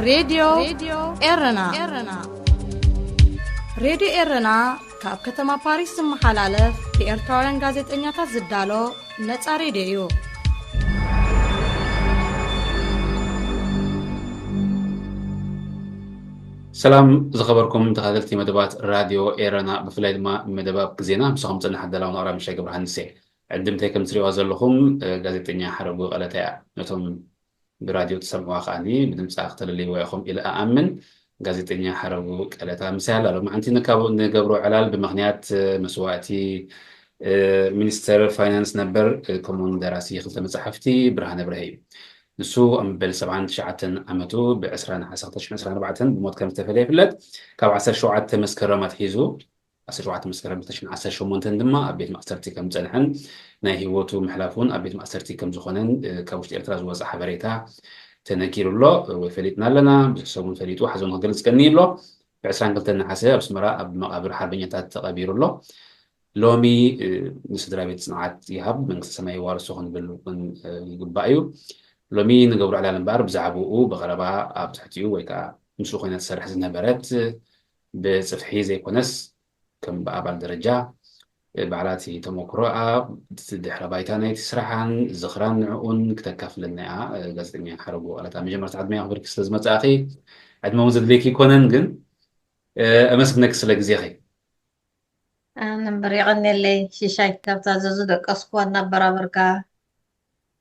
ሬድዮ ኤረና። ሬድዮ ኤረና ካብ ከተማ ፓሪስ ዝመሓላለፍ ብኤርትራውያን ጋዜጠኛታት ዝዳሎ ነጻ ሬድዮ እዩ። ሰላም ዝኸበርኩም ተኸታተልቲ መደባት ራድዮ ኤረና፣ ብፍላይ ድማ መደባት ግዜና ምሳኹም ጽናሕ ኣዳላውን ኣራምሻይ ገብረሃንስ እየ። ዕድምተይ ከም ትሪእዋ ዘለኹም፣ እ፣ ጋዜጠኛ ሓረጉ ቀለታ እያ። ነቶም ብራድዮ ትሰምዕዋ ከኣኒ ብድምጻ ክተለልይዋ ኢኹም ኢለ እኣምን። ጋዜጠኛ ሓረጉ ቀለታ ምሳይ ኣላ። ሎማዕንቲ ንካብ-፣ ንገብሮ ዕላል ብምኽንያት፣ እ፣ መስዋእቲ፣ እ፣ ሚኒስተር ፋይናንስ ነበር፣ እ፣ ከምኡውን ደራሲ ክልተ መጻሕፍቲ ብርሃነ ብርሀ እዩ። ንሱ ኣብ መበል ሰብዓን ትሽዓተን ዓመቱ ብ ዕስራ ነሓሰ ክልተ ሽሕን ዕስራን ኣርባዕተን ብሞት ከም ዝተፈለየ ይፍለጥ። ካብ ዓሰርተ ሸውዓተ መስከረም ኣትሒዙ፣ ዓሰርተ ሸውዓተ መስከረም ክልተ ሽሕን ዓሰርተ ሸሞንተን ድማ ኣብ ቤት ማእሰርቲ ከም ዝጸንሐን ናይ ህይወቱ ምሕላፍ እውን ኣብ ቤት ማእሰርቲ ከም ዝኾነን፣ እ፣ ካብ ውሽጢ ኤርትራ ዝወጸ ሓበሬታ ተነጊሩ ኣሎ፣ እ፣ ወይ ፈሊጥና ኣለና። ብዙሕ ሰብ እውን ፈሊጡ ሓዘኑ ክገልጽ ቀኒ ኣሎ። ብ ዕስራን ክልተን ነሓሰ ኣብ ኣስመራ ኣብ መቓብር ሓርበኛታት ተቐቢሩ ኣሎ። ሎሚ፣ እ፣ ንስድራ ቤት ጽንዓት ይሃብ፣ መንግስቲ ሰማይ የዋርሶ ክንብል እውን፣ እ፣ ይግባእ እዩ። ሎሚ ንገብሮ ዕላል እምበኣር ብዛዕባኡ ብቐረባ ኣብ ትሕቲኡ ወይ ከዓ ምስኡ ኮይና ትሰርሕ ዝነበረት፣ ብጽፍሒ ዘይኮነስ ከም ብኣባል ደረጃ፣ እ፣ ባዕላ እቲ ተመክሮኣ፣ እቲ ድሕረ ባይታ ናይቲ ስራሓን ዝኽራን ንዕኡን ክተካፍለና እያ። እ፣ ጋዜጠኛ ሓረጉ ቀለታ፣ መጀመርታ ዕድመ ኣኽቢርኪ ስለ ዝመጻእኺ፣ ዕድመ እውን ዘድልየኪ ይኮነን፣ ግን፣ እ፣ ኣመስግነኪ ስለ ግዜኺ። ኣነ እምበር የቐንየለይ ሽሻይ፣ ካብታ ዘዝደቀስኩዋ እናበራበርካ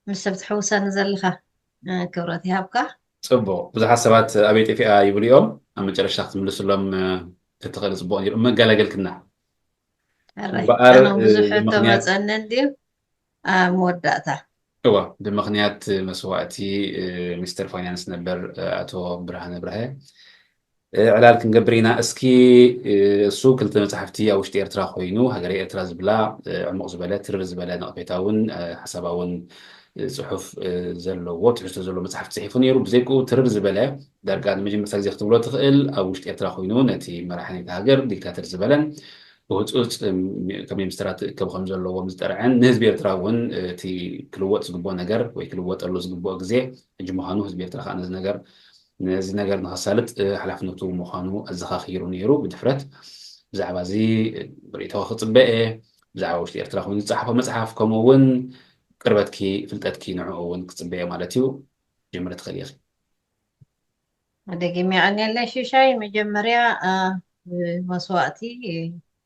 ምስ ሰብ ትሕውሰኒ ዘለኻ፣ እ፣ ክብረት ይሃብካ። ጽቡቕ። ብዙሓት ሰባት ኣበይ ጠፊኣ ይብሉ እዮም። ኣብ መጨረሽታ ክትምልስሎም፣ እ፣ ክትኽእሊ ጽቡቕ ነይሩ። እሞ እገላገልክና። ሕራይ፣ እምበኣር፣ ኣነ እ፣ ብዙሕ ሕቶ ብምኽንያት መጸኒ እንድዩ። ኣብ መወዳእታ። እዋ፣ ብምኽንያት መስዋእቲ፣ እ፣ ሚኒስተር ፋይናንስ ነበር፣ እ፣ ኣቶ ብርሃነ ብርሀ፣ እ፣ ዕላል ክንገብር ኢና። እስኪ፣ እ፣ እሱ ክልተ መጻሕፍቲ ኣብ ውሽጢ ኤርትራ ኮይኑ፣ ሃገረ ኤርትራ ዝብላ፣ እ፣ ዕሙቕ ዝበለ፣ ትርር ዝበለ ነቐፌታ እውን፣ እ፣ ሓሳባ እውን፣ እ፣ ጽሑፍ፣ እ፣ ዘለዎ፣ ትሕዝቶ ዘለዎ መጽሓፍቲ ጽሒፉ ነይሩ። ብዘይክኡ ትርር ዝበለ፣ ዳርጋ ንመጀመርታ ግዜ ክትብሎ ትኽእል፣ ኣብ ውሽጢ ኤርትራ ኮይኑ ነቲ መራሒ ናይቲ ሃገር ዲክታተር ዝበለን ብህጹጽ፣ ም-፣ ከም ሚኒስተራት ክእከቡ ከም ዘለዎም ዝጠርዐን ንህዝቢ ኤርትራ እውን እቲ ክልወጥ ዝግብኦ ነገር ወይ ክልወጠሉ ዝግብኦ ግዜ ሕጂ ምዃኑ ህዝቢ ኤርትራ ከኣ ነዚ ነገር፣ ነዚ ነገር ንኸሳልጥ፣ እ፣ ሓላፍነቱ ምዃኑ ኣዘኻኺሩ ነይሩ ብድፍረት። ብዛዕባ እዚ ርእይቶ ክጽበ እየ። ብዛዕባ ውሽጢ ኤርትራ ኮይኑ ዝጸሓፎ መጽሓፍ ከምኡ እውን ቅርበትኪ፣ ፍልጠትኪ ንዕኡ እውን ክጽበ እየ ማለት እዩ። ጀምሪ ትኽእሊ ኢኺ። ደጊመ የቐንየለይ ሽሻይ። መጀመርያ፣ እ፣ መስዋእቲ፣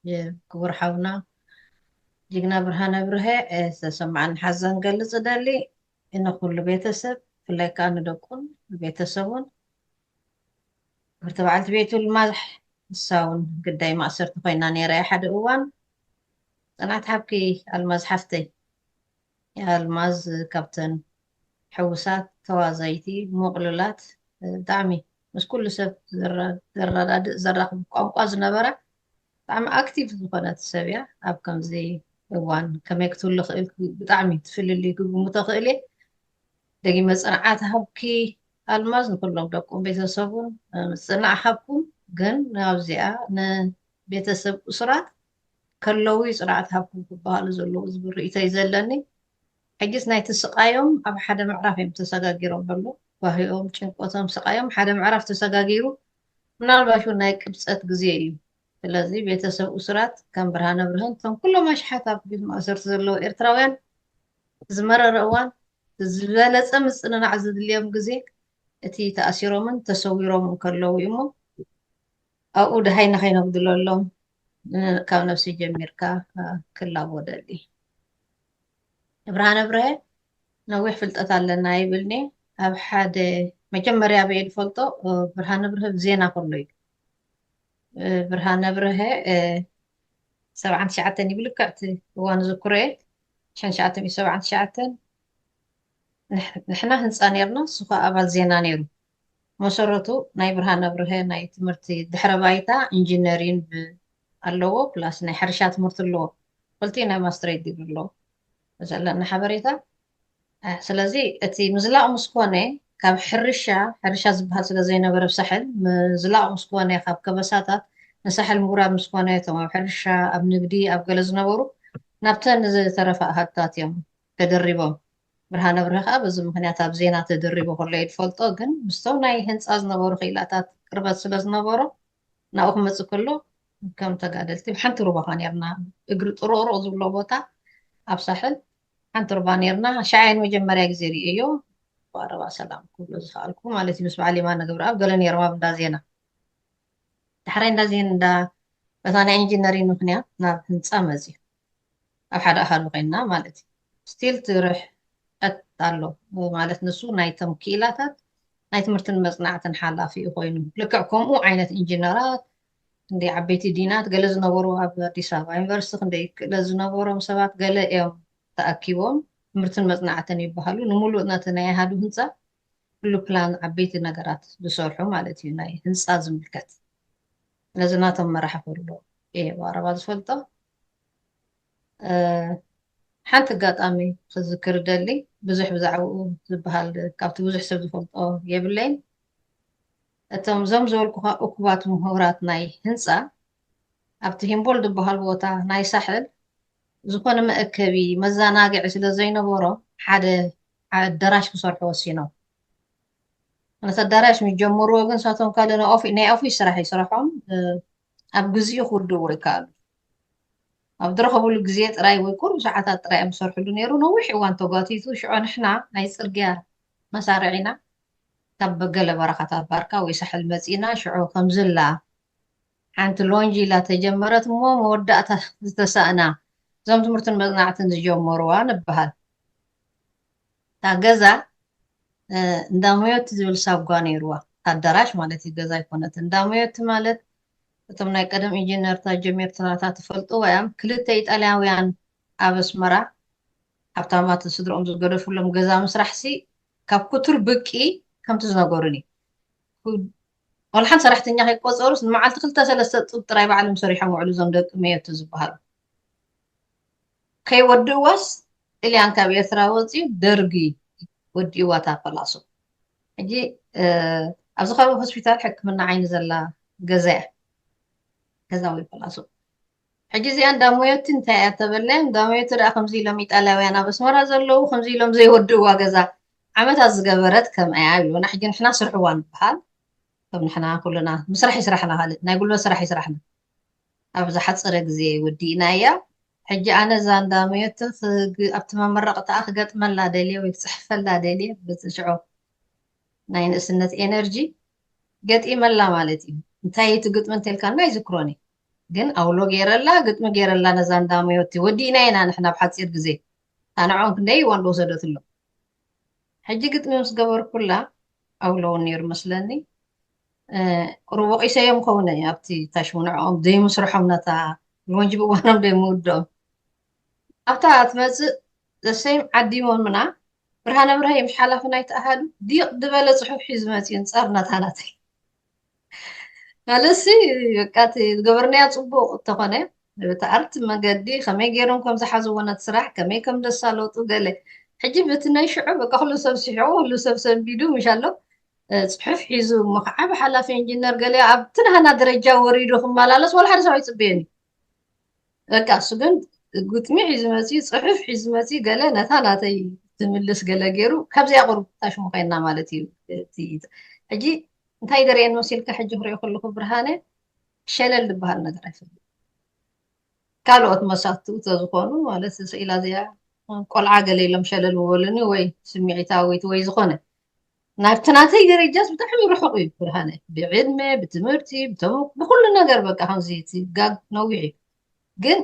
እ፣ ክቡር ሓውና ጅግና ብርሃነ ብርሀ፣ እ፣ ዝተሰማዓኒ ሓዘን ገልጽ እደሊ። ንኹሉ ቤተሰብ፣ ብፍላይ ከኣ ንደቁን ቤተሰቡን፣ ክብርቲ በዓልቲ ቤቱ ኣልማዝ፣ ንሳ እውን ግዳይ ማእሰርቲ ኮይና ነይራ እያ ሓደ እዋን። ጽንዓት ሃብኪ ኣልማዝ ሓፍተይ። ኣልማዝ ካብተን ሕውሳት፣ ተዋዛይቲ፣ ምቕሉላት፣ ብጣዕሚ ምስ ኩሉ ሰብ ዘረ-፣ ዘረዳድእ፣ ዘራኽብ ቋንቋ ዝነበራ ብጣዕሚ ኣክቲቭ ዝኾነት ሰብ እያ። ኣብ ከምዚ እዋን ከመይ ክትህሉ ክእል ብጣዕሚ ትፍልልይ ክግምቶ ክእል እየ። ደጊመ ጽንዓት ሃብኪ ኣልማዝ፣ ንኩሎም ደቁን ቤተሰቡን፣ እ፣ ጽናዕ ሃብኩም። ግን ናብዚኣ ንቤተሰብ እሱራት ከለዉ እዩ ጽንዓት ሃብኩም ክበሃሉ ዘለዉ ዝብል ርእይቶ እዩ ዘለኒ። ሕጂስ ናይቲ ስቃዮም ኣብ ሓደ ምዕራፍ እዮም ተሰጋጊሮም ዘለዉ። ጓሂኦም፣ ጭንቀቶም፣ ስቃዮም ሓደ ምዕራፍ ተሰጋጊሩ፣ ምናልባሽ እውን ናይ ቅብጸት ግዜ እዩ። ስለዚ ቤተሰብ እሱራት ከም ብርሃነ ብርሀን፣ እቶም ኩሎም ኣሽሓት ኣብ ቤት ማእሰርቲ ዘለዉ ኤርትራውያን ዝመረረ እዋን፣ ዝበለጸ ምጽንናዕ ዝድልዮም ግዜ፣ እቲ ተኣሲሮምን ተሰዊሮምን ከለዉ እዩ እሞ፣ ኣብኡ ደሃይ ንኸይነጉድለሎም፣ ን-፣ ካብ ነብሲ ጀሚርካ፣ እ፣ ክላቦ ደሊ። ብርሃነ ብርሀ ነዊሕ ፍልጠት ኣለና ይብልኒ። ኣብ ሓደ መጀመርያ በየ ዝፈልጦ፣ እ፣ ብርሃነ ብርሀ ብዜና ከሎ እዩ። እ፣ ብርሃነ ብርሀ፣ እ፣ ሰብዓን ትሽዓተን ይብል፣ ልክዕ እቲ እዋን ዝክሮ እየ። ሽሕን ትሽዓተ ሚእቲ ሰብዓን ትሽዓተን ንሕ-፣ ንሕና ህንጻ ነይርና፣ እሱ ኸኣ ኣባል ዜና ነይሩ። መሰረቱ ናይ ብርሃነ ብርሀ ናይ ትምህርቲ ድሕረ ባይታ ኢንጂነሪን ብ-፣ ኣለዎ፣ ፕላስ ናይ ሕርሻ ትምህርቲ ኣለዎ። ክልቲኡ ናይ ማስትሬት ዲግሪ ኣለዎ። ዘለና ሓበሬታ። እ፣ ስለዚ እቲ ምዝላቕ ምስ ኮነ፣ ካብ ሕርሻ፣ ሕርሻ ዝበሃል ስለ ዘይነበረ ኣብ ሳሕል፣ ምዝላቕ ምስ ኮነ፣ ካብ ከበሳታት ንሳሕል ምውራድ ምስ ኮነ፣ እቶም ኣብ ሕርሻ፣ ኣብ ንግዲ፣ ኣብ ገለ ዝነበሩ፣ ናብተን ዝተረፋ ኣሃዱታት እዮም ተደሪቦም። ብርሃነ ብርሀ ከዓ በዚ ምክንያት ኣብ ዜና ተደሪቡ ከሎ እየ ዝፈልጦ። ግን ምስቶም ናይ ህንፃ ዝነበሩ ክኢላታት ቅርበት ስለ ዝነበሮ ናብኡ ክመፅእ ከሎ ከም ተጋደልቲ ብሓንቲ ሩባ ነርና። እግሪ ጥሩቕሩቕ ዝብሎ ቦታ ኣብ ሳሕል ሓንቲ ሩባ ነርና። ሻዕያን መጀመርያ ግዜ ርእዮ። ብቐረባ ሰላም ክብሎ ዝኸኣልኩ ማለት እዩ። ምስ በዓል የማነ ገብረኣብ ገለ ነይሮም ኣብ እንዳ ዜና። ዳሕራይ እንዳ ዜና እንዳ በታ ናይ ኢንጂነሪንግ ምክንያት ናብ ህንፃ መፅዩ። ኣብ ሓደ ኣሃዱ ኮይንና ማለት እዩ። ስቲል ትርሕ ቀጥ ኣሎ ማለት ንሱ ናይቶም ክኢላታት ናይ ትምህርትን መፅናዕትን ሓላፊ ኮይኑ ልክዕ ከምኡ ዓይነት ኢንጂነራት እንደ ዓበይቲ ዲናት ገለ ዝነበሩ ኣብ ኣዲስ ኣበባ ዩኒቨርሲቲ ክንደይ ክእለት ዝነበሮም ሰባት ገለ እዮም ተኣኪቦም ትምህርትን መፅናዕትን ይበሃሉ። ንምሉእ ነቲ ናይ ኣሃዱ ህንፃ ኩሉ ፕላን ዓበይቲ ነገራት ዝሰርሑ ማለት እዩ። ናይ ህንፃ ዝምልከት ነዚ ናቶም መራሒ ኩሉ እየ ብቐረባ ዝፈልጦ። ሓንቲ ኣጋጣሚ ክዝክር ደሊ ብዙሕ ብዛዕባኡ ዝበሃል ካብቲ ብዙሕ ሰብ ዝፈልጦ የብለይን። እቶም እዞም ዝበልኩኻ እኩባት ምሁራት ናይ ህንፃ ኣብቲ ሂምቦል ዝበሃል ቦታ ናይ ሳሕል ዝኾነ መእከቢ መዘናግዒ ስለ ዘይነበሮ ሓደ ኣዳራሽ ክሰርሑ ወሲኖም። ነቲ ኣዳራሽ ምስ ጀመርዎ ግን ንሳቶም ካልእ ናይ ኦፊ- ናይ ኦፊስ ስራሕ እዩ ስርሖም። ኣብ ግዜኡ ክውድእዎ ይከኣሉ። ኣብ ዝረኸብሉ ግዜ ጥራይ ወይ ቁሩብ ሰዓታት ጥራይ እዮም ዝሰርሕሉ ነይሩ። ነዊሕ እዋን ተጓቲቱ። ሽዑ ንሕና ናይ ጽርግያ መሳርዕ ኢና ካብ ገለ በረኻታት ባርካ ወይ ሳሕል መጺእና። ሽዑ ከምዝላ ሓንቲ ሎንጅ ኢላ ተጀመረት እሞ መወዳእታ ዝተሳእና እዞም ትምህርትን መጽናዕትን ዝጀመርዋ ንበሃል። እታ ገዛ እንዳሞዮቲ ዝብል ሳጓ ነይርዋ። ኣዳራሽ ማለት እዩ፣ ገዛ ኣይኮነት። እንዳሞዮቲ ማለት እቶም ናይ ቀደም ኢንጂነርታት ጀሚርትናታት ትፈልጥዋ እዮም። ክልተ ኢጣልያውያን ኣብ ኣስመራ ሃብታማት ስድሮኦም ዝገደፉሎም ገዛ ምስራሕ ሲ ካብ ኩቱር ብቂ ከምቲ ዝነገሩኒ። ወላ ሓንቲ ሰራሕተኛ ከይቆፀሩስ ንመዓልቲ ክልተ ሰለስተ ጡብ ጥራይ ባዕሎም ሰሪሖም ውዕሉ እዞም ደቂ መዮቲ ዝበሃሉ። ከይወድእዋስ ጥልያን ካብ ኤርትራ ወፂኡ ደርጊ ወዲእዋ እታ ፐላሶ። ሕጂ ኣብዚ ከባቢ ሆስፒታል ሕክምና ዓይኒ ዘላ ገዛ እያ። ገዛ ወይ ፐላሶ። ሕጂ እዚኣ እንዳሞዮቲ እንታይ እያ ተበለ? እንዳሞዮቲ ደኣ ከምዚ ኢሎም ኢጣልያውያን ኣብ ኣስመራ ዘለዉ ከምዚ ኢሎም ዘይወድእዋ ገዛ ዓመታት ዝገበረት ከምኣ እያ ይብሉና። ሕጂ ንሕና ስርሕዋ ንበሃል። ከም ንሕና ኩልና ምስራሕ ይስራሕና፣ ካልእ ናይ ጉልበት ስራሕ ይስራሕና። ኣብ ዝሓፀረ ግዜ ወዲእና እያ። ሕጂ ኣነ እዛ እንዳሞዮቲ ክግ- ኣብቲ መመረቕታኣ ክገጥመላ ደልየ ወይ ክፅሕፈላ ደልየ በዚ ሽዑ ናይ ንእስነት ኤነርጂ ገጢመላ ማለት እዩ። እንታይ እቲ ግጥሚ እንተልካና ኣይዝክሮን እዩ። ግን ኣውሎ ገይረላ፣ ግጥሚ ገይረላ ነዛ እንዳሞዮቲ። ወዲእና ኢና ንሕና ብሓፂር ግዜ። ኣንዖም ክንደይ እዋን ዝወሰደትሎም። ሕጂ ግጥሚ ምስ ገበርኩላ ኣውሎ እውን ነይሩ መስለኒ። እ፣ ቁሩብ ወቒሰዮም ከውን ኣብቲ ታሽሙ ንዕኦም ዘይምስርሖም ነታ ሎንጅ ብእዋኖም ዘይምውድኦም። ኣብታ ትመፅእ ዘሰይም ዓዲሞምና ብርሃነ ብርሃ ምሽ ሓላፊ ናይቲ ኣሃዱ ዲቕ ዝበለ ፅሑፍ ሒዙ መፅኡ ንፀር ነታ ናተይ። ማለትሲ በቃ እቲ ዝገበርናዮ ፅቡቕ እንተኾነ በቲ ኣርት መገዲ ከመይ ገይሮም ከም ዝሓዝዎ ነቲ ስራሕ ከመይ ከም ዘሳለጡ ገለ። ሕጂ በቲ ናይ ሽዑ በቃ ኩሉ ሰብ ስሒቑ ኩሉ ሰብ ሰንቢዱ ምሽ ኣሎ። እ፣ ፅሑፍ ሒዙ እሞ ከዓ ብሓላፊ ኢንጂነር ገለ ኣብቲ ናህና ደረጃ ወሪዱ ክመላለስ ወላ ሓደ ሰብ ኣይፅበየን እዩ። በቃ እሱ ግን ግጥሚ ሒዙ መፂኡ፣ ፅሑፍ ሒዙ መፂኡ፣ ገለ ነታ ናተይ ትምልስ ገለ ገይሩ ካብዚኣ ቁሩብ ታሽሙ ኮይና ማለት እዩ። እቲ ሕጂ እንታይ ደርእየን መሲልካ ሕጂ ክሪኦ ከለኹ ብርሃነ ሸለል ዝበሃል ነገር ኣይፈልጥ። ካልኦት መሳትኡ ተዝኾኑ ማለት ስኢላ እዚኣ ቆልዓ ገለ ኢሎም ሸለል ምበሉኒ ወይ ስምዒታዊት ወይ ዝኾነ ናብቲ ናተይ ደረጃስ ብጣዕሚ ርሑቕ እዩ ብርሃነ። ብዕድመ፣ ብትምህርቲ፣ ብተመ- ብኩሉ ነገር በቃ ከምዚ እቲ ጋግ ነዊሕ እዩ። ግን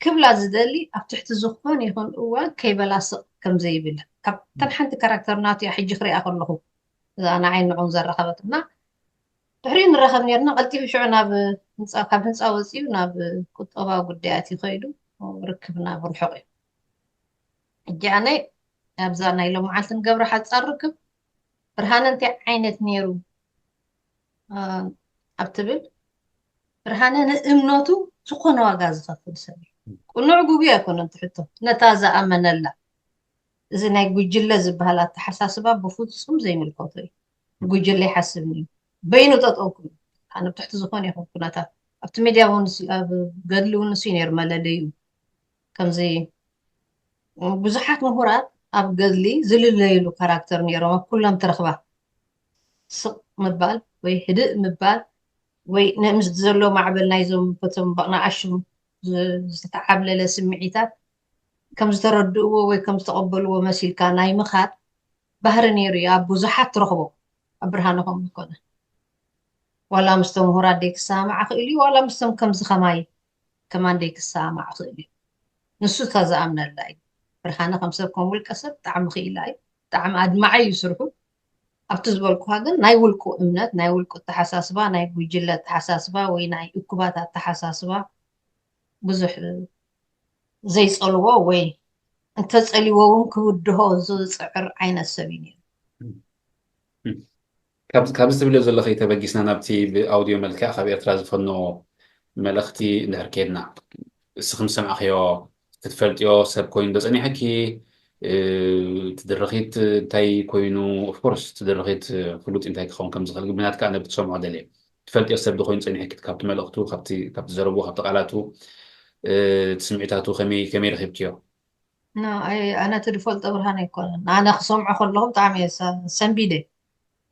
ክብላ ዝደሊ ኣብ ትሕቲ ዝኾነ ይኹን እዋን ከይበላስቕ ከም ዘይብል ካብተን ሓንቲ ካራክተር ናቱ እያ ሕጂ ክሪኣ ከለኹ እዛ ንዓይ ንዕኡን ዘራኸበት እና ድሕሪኡ ንራኸብ ነርና። ቀልጢፉ ሽዑ ናብ ህንፃ ካብ ህንፃ ወፂኡ ናብ ቁጠባዊ ጉዳያት እዩ ከይዱ። ርክብና ብርሑቕ እዩ። ሕጂ ኣነ ኣብዛ ናይ ሎመዓልቲ ንገብሮ ሓፃር ርክብ ብርሃነ እንታይ ዓይነት ነይሩ ኣብ ትብል ብርሃነ ንእምነቱ ዝኾነ ዋጋ ዝኸፍል ሰብ እዩ። ቅኑዕ ጉጉይ ኣይኮነን ትሕቶ ነታ ዝኣመነላ። እዚ ናይ ጉጅለ ዝበሃል ኣተሓሳስባ ብፍፁም ዘይምልከቶ እዩ። ጉጅለ ይሓስብን እዩ በይኑ ጠጠው ክብል ኣነ ብትሕቲ ዝኾነ ይኹን ኩነታት ኣብቲ ሚድያ እውን ኣብ ገድሊ እውን ንሱ ነይሩ መለለዩ ከምዚ ብዙሓት ምሁራት ኣብ ገድሊ ዝልለይሉ ካራክተር ነይሮም ኣብ ኩሎም ትረኽባ። ስቕ ምባል ወይ ህድእ ምባል ወይ ነ- ምስ ዘሎ ማዕበል ናይዞም በቶም በቕናኣሽም ዝ- ዝተዓብለለ ስምዒታት ከም ዝተረድእዎ ወይ ከም ዝተቐበልዎ መሲልካ ናይ ምኻድ ባህሪ ነይሩ እዩ ኣብ ብዙሓት ትረኽቦ። ኣብ ብርሃነ ከምኡ ይኮነ። ዋላ ምስቶም ምሁራት ደይ ክሰማማዕ ክእል እዩ ዋላ ምስቶም ከምዚ ከማይ ከማን ደይ ክሰማማዕ ክእል እዩ። ንሱ እታ ዝኣምነላ እዩ። ብርሃነ ከም ሰብ ከም ውልቀ ሰብ ብጣዕሚ ክኢላ እዩ። ብጣዕሚ ኣድማዓይ እዩ ስርሑ። ኣብቲ ዝበልኩካ ግን ናይ ውልቁ እምነት ናይ ውልቁ ኣተሓሳስባ ናይ ጉጅለ ኣተሓሳስባ ወይ ናይ እኩባት ኣተሓሳስባ ብዙሕ ዘይፀልዎ ወይ እንተፀሊዎ እውን ክብድሆ ዝፅዕር ዓይነት ሰብ እዩ ነይሩ። ካብዚ ትብልዮ ዘለኺ ተበጊስና ናብቲ ብኣውድዮ መልክዕ ካብ ኤርትራ ዝፈኖ መልእኽቲ እንድሕር ከድና እስኺ ምስ ሰማዕኽዮ ክትፈልጥዮ ሰብ ኮይኑ ዶ ጸኒሕኪ ትድርኺት እንታይ ኮይኑ ኦፍኮርስ ትድርኺት ፍሉጥ እንታይ ክኸውን ከም ዝኽእል ግብናት ከዓ ነብቲ ትሰምዖ ደልየ ትፈልጥዮ ሰብ ዶ ኮይኑ ጸኒሕኪ ካብቲ መልእኽቱ ካብቲ ዘረቡ ካብቲ ቃላቱ እቲ ስምዒታቱ ከመይ ረኺብክዮ ኣነ እቲ ዝፈልጦ ብርሃን ኣይኮነን ኣነ ክሰምዖ ከለኹ ብጣዕሚ እየ ሰንቢደ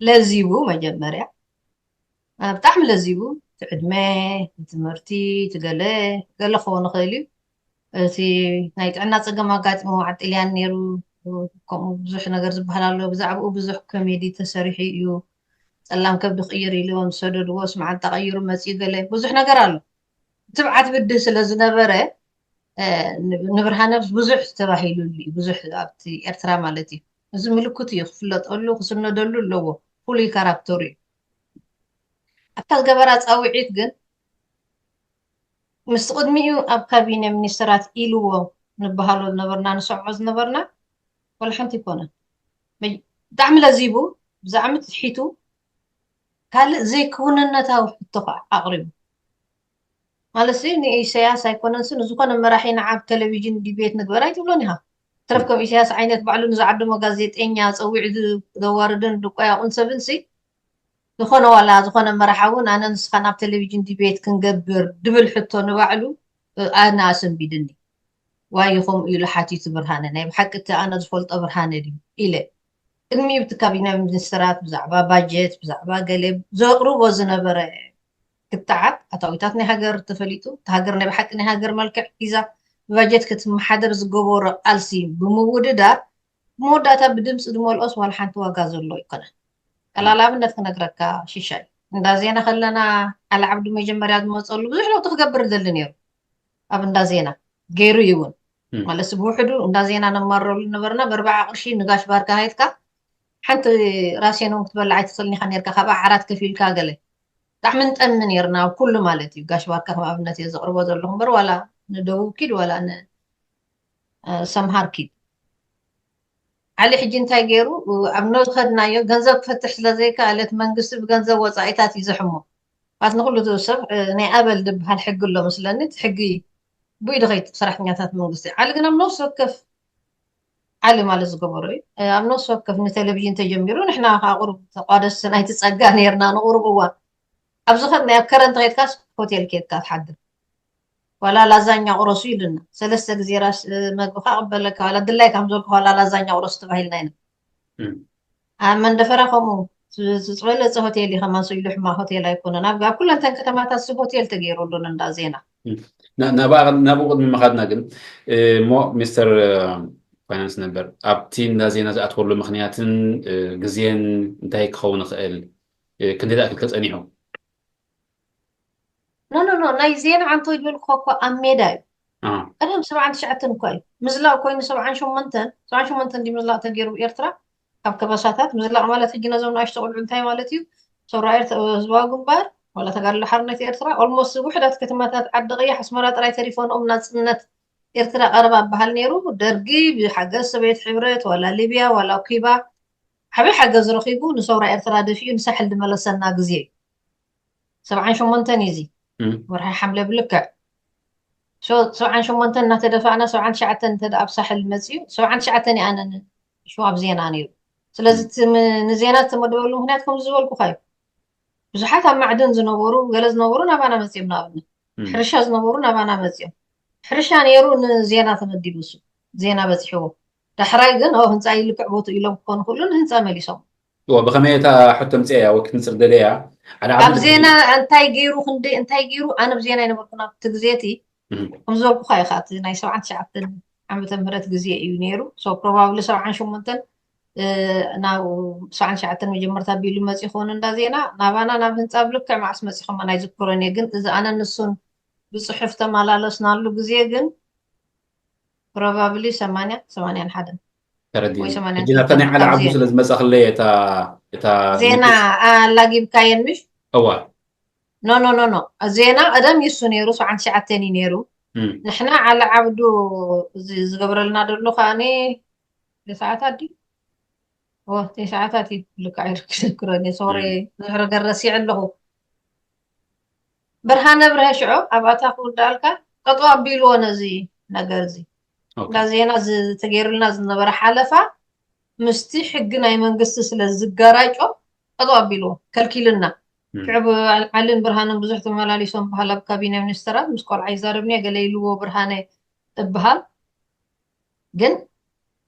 ለዚቡ መጀመርያ ብጣዕሚ ለዚቡ እቲ ዕድመ እቲ ትምህርቲ እቲ ገለ ገለ ክኸውን ይኽእል እዩ እቲ ናይ ጥዕና ፀገም ኣጋጢሞ ዓጢልያን ነይሩ ከምኡ ብዙሕ ነገር ዝበሃል ኣሎ ብዛዕባኡ ብዙሕ ኮሜዲ ተሰሪሑ እዩ ፀላም ከብዲ ክቅይር ኢሉ ዝሰደድዎ ስምዓንጣ ቀይሩ መፅኡ ገለ ብዙሕ ነገር ኣሎ ትብዓት ብድህ ስለ ዝነበረ ንብርሃነ ብዙሕ ተባሂሉሉ እዩ ብዙሕ ኣብቲ ኤርትራ ማለት እዩ እዚ ምልክት እዩ ክፍለጠሉ ክስነደሉ ኣለዎ ፍሉይ ካራክተሩ እዩ ኣብታ ዝገበራ ፃውዒት ግን ምስ ቅድሚኡ ኣብ ካቢነ ሚኒስትራት ኢልዎ ንበሃሎ ዝነበርና ንሰምዖ ዝነበርና ወላ ሓንቲ ይኮነን ብጣዕሚ ለዚቡ ብዛዕሚ ትሒቱ ካልእ ዘይክውንነታዊ ሕቶ ከዓ ኣቕሪቡ ማለት ንኢሳያስ ኣይኮነን ሲ ንዝኮነ መራሒ ንዓብ ቴሌቪዥን ዲቤት ንግበር ኣይትብሎን ኢኻ ትረፍ ከም ኢሳያስ ዓይነት ባዕሉ ንዝዓደሞ ጋዜጠኛ ፀዊዑ ዘዋርድን ድቆያቁን ሰብን ሲ ዝኾነ ዋላ ዝኾነ መራሓ እውን ኣነ ንስኻ ናብ ቴሌቪዥን ዲቤት ክንገብር ድብል ሕቶ ንባዕሉ ኣነ ኣሰንቢድኒ ዋይ ከምኡ ኢሉ ሓቲቱ ብርሃነ ናይ ብሓቂ እቲ ኣነ ዝፈልጦ ብርሃነ ድዩ ኢለ ቅድሚኡ ብቲ ካቢነ ሚኒስትራት ብዛዕባ ባጀት ብዛዕባ ገለ ዘቕርቦ ዝነበረ ክትዓት ኣታዊታት ናይ ሃገር ተፈሊጡ እቲ ሃገር ናይ ብሓቂ ናይ ሃገር መልክዕ ሒዛ ብባጀት ክትመሓደር ዝገበሮ ቃልሲ ብምውድዳር መወዳእታ ብድምፂ ዝመልኦስ ዋላ ሓንቲ ዋጋ ዘሎ ኣይኮነን ቀላል ኣብነት ክነግረካ ሽሻይ እንዳ ዜና ከለና ዓሊ ዓብዱ መጀመርያ ዝመፀሉ ብዙሕ ለውጢ ክገብር ደሊ ነይሩ ኣብ እንዳ ዜና ገይሩ ይውን ማለት ብውሕዱ እንዳ ዜና ነማረሉ ነበርና በርባዓ ቅርሺ ንጋሽ ባርካ ሃይትካ ሓንቲ ራሴኖን ክትበልዕ ኣይትኽእልን ኢኻ ነርካ ካብኣ ዓራት ከፊልካ ገለ ብጣዕሚ ንጠሚ ነርና ኣብ ኩሉ ማለት እዩ ጋሽ ባርካ ከም ኣብነት እየ ዘቕርቦ ዘለኹ እምበር ዋላ ንደቡብ ኪድ ዋላ ንሰምሃር ኪድ ዓሊ ሕጂ እንታይ ገይሩ ኣብ ነብሱ ከድናዮ ገንዘብ ክፈትሕ ስለ ዘይከኣለት መንግስቲ ብገንዘብ ወፃኢታት እዩ ዘሕሞ ባት ንኩሉ ሰብ ናይ ኣበል ዝበሃል ሕጊ ኣሎ መስለኒ እቲ ሕጊ ብኢዱ ከይት ሰራሕተኛታት መንግስቲ ዓሊ ግን ኣብ ነብሱ ወከፍ ዓሊ ማለት ዝገበሮ እዩ ኣብ ነብሱ ወከፍ ንቴሌቪዥን ተጀሚሩ ንሕና ከዓ ቁሩብ ተቋደስቲ ናይቲ ፀጋ ነርና ንቁሩብ እዋን ኣብ ዝኸድናዮ ኣብ ከረን ተኸድካስ ሆቴል ኬድካ ትሓድር ዋላ ላዛኛ ቁረሱ ኢሉና ሰለስተ ግዜ ራስ መግብካ ቅበለካ ዋላ ድላይ ከም ዘልኩ ዋላ ላዛኛ ቁረሱ ተባሂልና ኢና ኣብ መንደፈራ ከምኡ ዝበለፀ ሆቴል እዩ ከማን ኢሉ ሕማቅ ሆቴል ኣይኮነን ኣብ ኩለንተን ከተማታት ሲ ሆቴል ተገይሩ ኣሎ እንዳ ዜና ናብኡ ቅድሚ ምኻድና ግን እሞ ሚስተር ፋይናንስ ነበር ኣብቲ እንዳ ዜና ዝኣትወሉ ምክንያትን ግዜን እንታይ ክኸውን ይኽእል ክንደይ ዝኣክል ከፀኒሑ ኖ ኖ ኖ ናይ ዜና ዓንቶ ይበልኩ እኮ ኣብ ሜዳ እዩ ቀደም ሰብዓን ትሽዓተን እኳ እዩ ምዝላቕ ኮይኑ ሰብዓን ሸሞንተን ሰብዓን ሸሞንተን ድዩ ምዝላቕ ተገይሩ ኤርትራ ካብ ከበሳታት ምዝላቕ ማለት ሕጂ ነዞም ንኣሽቶ ቆልዑ እንታይ ማለት እዩ ሰውራ ኤርትራ ህዝባዊ ግንባር ዋላ ተጋድሎ ሓርነት ኤርትራ ኦልሞስት ውሕዳት ከተማታት ዓዲ ቀይሕ ኣስመራ ጥራይ ተሪፎንኦም ናፅነት ኤርትራ ቀረባ በሃል ነይሩ ደርጊ ብሓገዝ ሰብየት ሕብረት ዋላ ሊብያ ዋላ ኩባ ዓብይ ሓገዝ ረኺቡ ንሰውራ ኤርትራ ደፊኡ ንሳሕል ዝመለሰና ግዜ እዩ ሰብዓን ሸሞንተን እዩ እዚ ወርሒ ሓምለ ብልክዕ ሰብዓን ሸሞንተን እናተደፋእና ሰብዓን ትሽዓተን እንተ ኣብ ሳሕል መፅዩ ሰብዓን ትሽዓተን ይኣነን ሽሙ ኣብ ዜና ነይሩ ስለዚ ንዜና ዝተመደበሉ ምክንያት ከም ዝበልኩካ እዩ ብዙሓት ኣብ ማዕድን ዝነበሩ ገለ ዝነበሩ ናባና መፅዮም ንኣብነት ሕርሻ ዝነበሩ ናባና መፅዮም ሕርሻ ነይሩ ንዜና ተመዲቡ እሱ ዜና በፂሕዎ ዳሕራይ ግን ኦ ህንፃ ይልክዕ ቦቱ ኢሎም ክኾኑ ክእሉ ንህንፃ መሊሶም። ብኸመይ እታ ሕቶ ምፅያ ወይ ክትንፅር ደለያ ሓደ ኣብ ዜና እንታይ ገይሩ ክንደይ እንታይ ገይሩ ኣነ ብዜና ይነበርኩ ናብቲ ግዜ እቲ ከም ዝበልኩካ እዩ ከዓ ናይ ሰብዓን ትሽዓተን ዓመተ ምህረት ግዜ እዩ ነይሩ። ሶ ፕሮባብሊ ሰብዓን ሸሞንተን ናብ ሰብዓን ትሽዓተን መጀመርታ ቢሉ መፂ ይኸውን እንዳ ዜና ናባና ናብ ህንፃ ብልክዕ መዓስ መፂኹም ኣይዝክሮን እየ። ግን እዚ ኣነ ንሱን ብፅሑፍ ተመላለስናሉ ግዜ ግን ፕሮባብሊ ሰማንያ ሰማንያን ሓደን ተረዲኒ ወይ ሰማንያን ሕጂ ናብታ ናይ ክልተን ዓላ ኣብ ዓብዱ ዜና- ስለ ዝመፃ ክለየ እታ እታ ዜና ኣላጊብካየን ምሽ እዋ ኖ ኖ ኖ ኖ ዜና ቀደም ይሱ ነይሩ ሰብዓን ትሽዓተን እዩ ነይሩ። እም፣ ንሕና ዓሊ ዓብዱ እዚ ዝገብረልና ደሎ ከዓኒ ተስዓታት ድዩ? ኦ ተስዓታት እዩ ልክዕ ይርክዝክረኒ ሶሪ እም፣ ዝሕረ ገረሲ ኣለኹ። ብርሃነ ብርሀ ሽዑ ኣብኣታ ክውዳእልካ ጠጠው ኣቢልዎ ነዚ ነገር እዚ ኦኬ እንዳ ዜና ዝተገይሩልና ዝነበረ ሓለፋ ምስቲ ሕጊ ናይ መንግስቲ ስለ ዝጋራጮ ጠጠው ኣቢልዎ ከልኪልና። እም፣ ሽዑ ብዓልን ብርሃንን ብዙሕ ተመላሊሶም በሃል ኣብ ካቢነ ሚኒስተራት ምስ ቆልዓ ይዛረብኒ ገለ ኢልዎ ብርሃነ እበሃል። ግን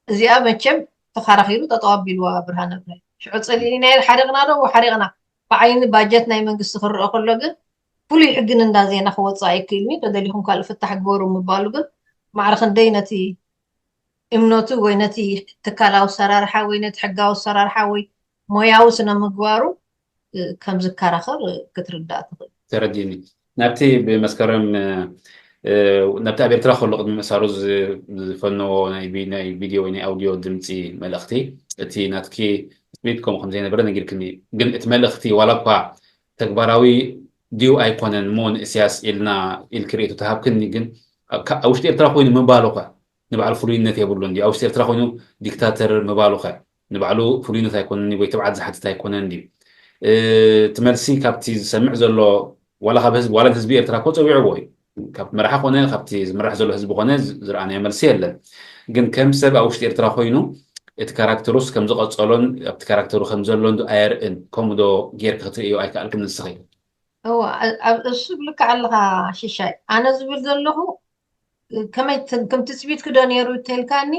እዚኣ መቸም ተኻራኺሩ ጠጠው ኣቢልዋ ብርሃነ ብርሀ ሽዑ ፀሊእና ሓሪቕና ዶ ሓሪቕና ብዓይኒ ባጀት ናይ መንግስቲ ክረአ ከሎ ግን ፍሉይ ሕግን እንዳ ዜና ክወፅእ ኣይክእልኒ ተደሊኹም ካልእ ፍታሕ ግበሩ ምባሉ ግን ማዕረ ክንደይ ነቲ እምነቱ ወይ ነቲ ትካላዊ ኣሰራርሓ ወይ ነቲ ሕጋዊ ኣሰራርሓ ወይ ሞያዊ ስነ ምግባሩ ከም ዝከራኸር ክትርዳእ ትኽእል። ተረዲኒ። ናብቲ ብመስከረም ናብቲ ኣብ ኤርትራ ከሎ ቅድሚ ምእሳሩ ዝፈነዎ ናይ ቪድዮ ወይ ናይ ኣውድዮ ድምፂ መልእኽቲ እቲ ናትኪ ትፅቢት ከምኡ ከም ዘይነበረ ነጊርክኒ። ግን እቲ መልእኽቲ ዋላ እኳ ተግባራዊ ድዩ ኣይኮነን እሞ ንእስያስ ኢልና ኢልኪ ርእይቶ ተሃብክኒ። ግን ኣብ ውሽጢ ኤርትራ ኮይኑ ምባሉ ከ ንባዕሉ ፍሉይነት የብሉን ድዩ? ኣብ ውሽጢ ኤርትራ ኮይኑ ዲክታተር ምባሉ ከ ንባዕሉ ፍሉይነት ኣይኮነን ወይ ትብዓት ዝሓትት ኣይኮነን ድዩ? እቲ መልሲ ካብቲ ዝሰምዕ ዘሎ ዋላ ካብ ህዝቢ ዋላ ህዝቢ ኤርትራ እኮ ፀዊዕዎ እዩ። ካብ መራሒ ኮነ ካብቲ ዝምራሕ ዘሎ ህዝቢ ኮነ ዝረኣናዮ መልሲ የለን። ግን ከም ሰብ ኣብ ውሽጢ ኤርትራ ኮይኑ እቲ ካራክተሩስ ከም ዝቐጸሎን ኣብቲ ካራክተሩ ከም ዘሎን ዶ ኣየርእን? ከምኡ ዶ ጌርኪ ክትርእዮ ኣይከኣልክን ንስኺ? እዋ ኣብ እሱ ልክዕ ኣለኻ ሽሻይ። ኣነ ዝብል ዘለኹ ከመይ ከም ትፅቢትኪ ዶ ነይሩ ተልካኒ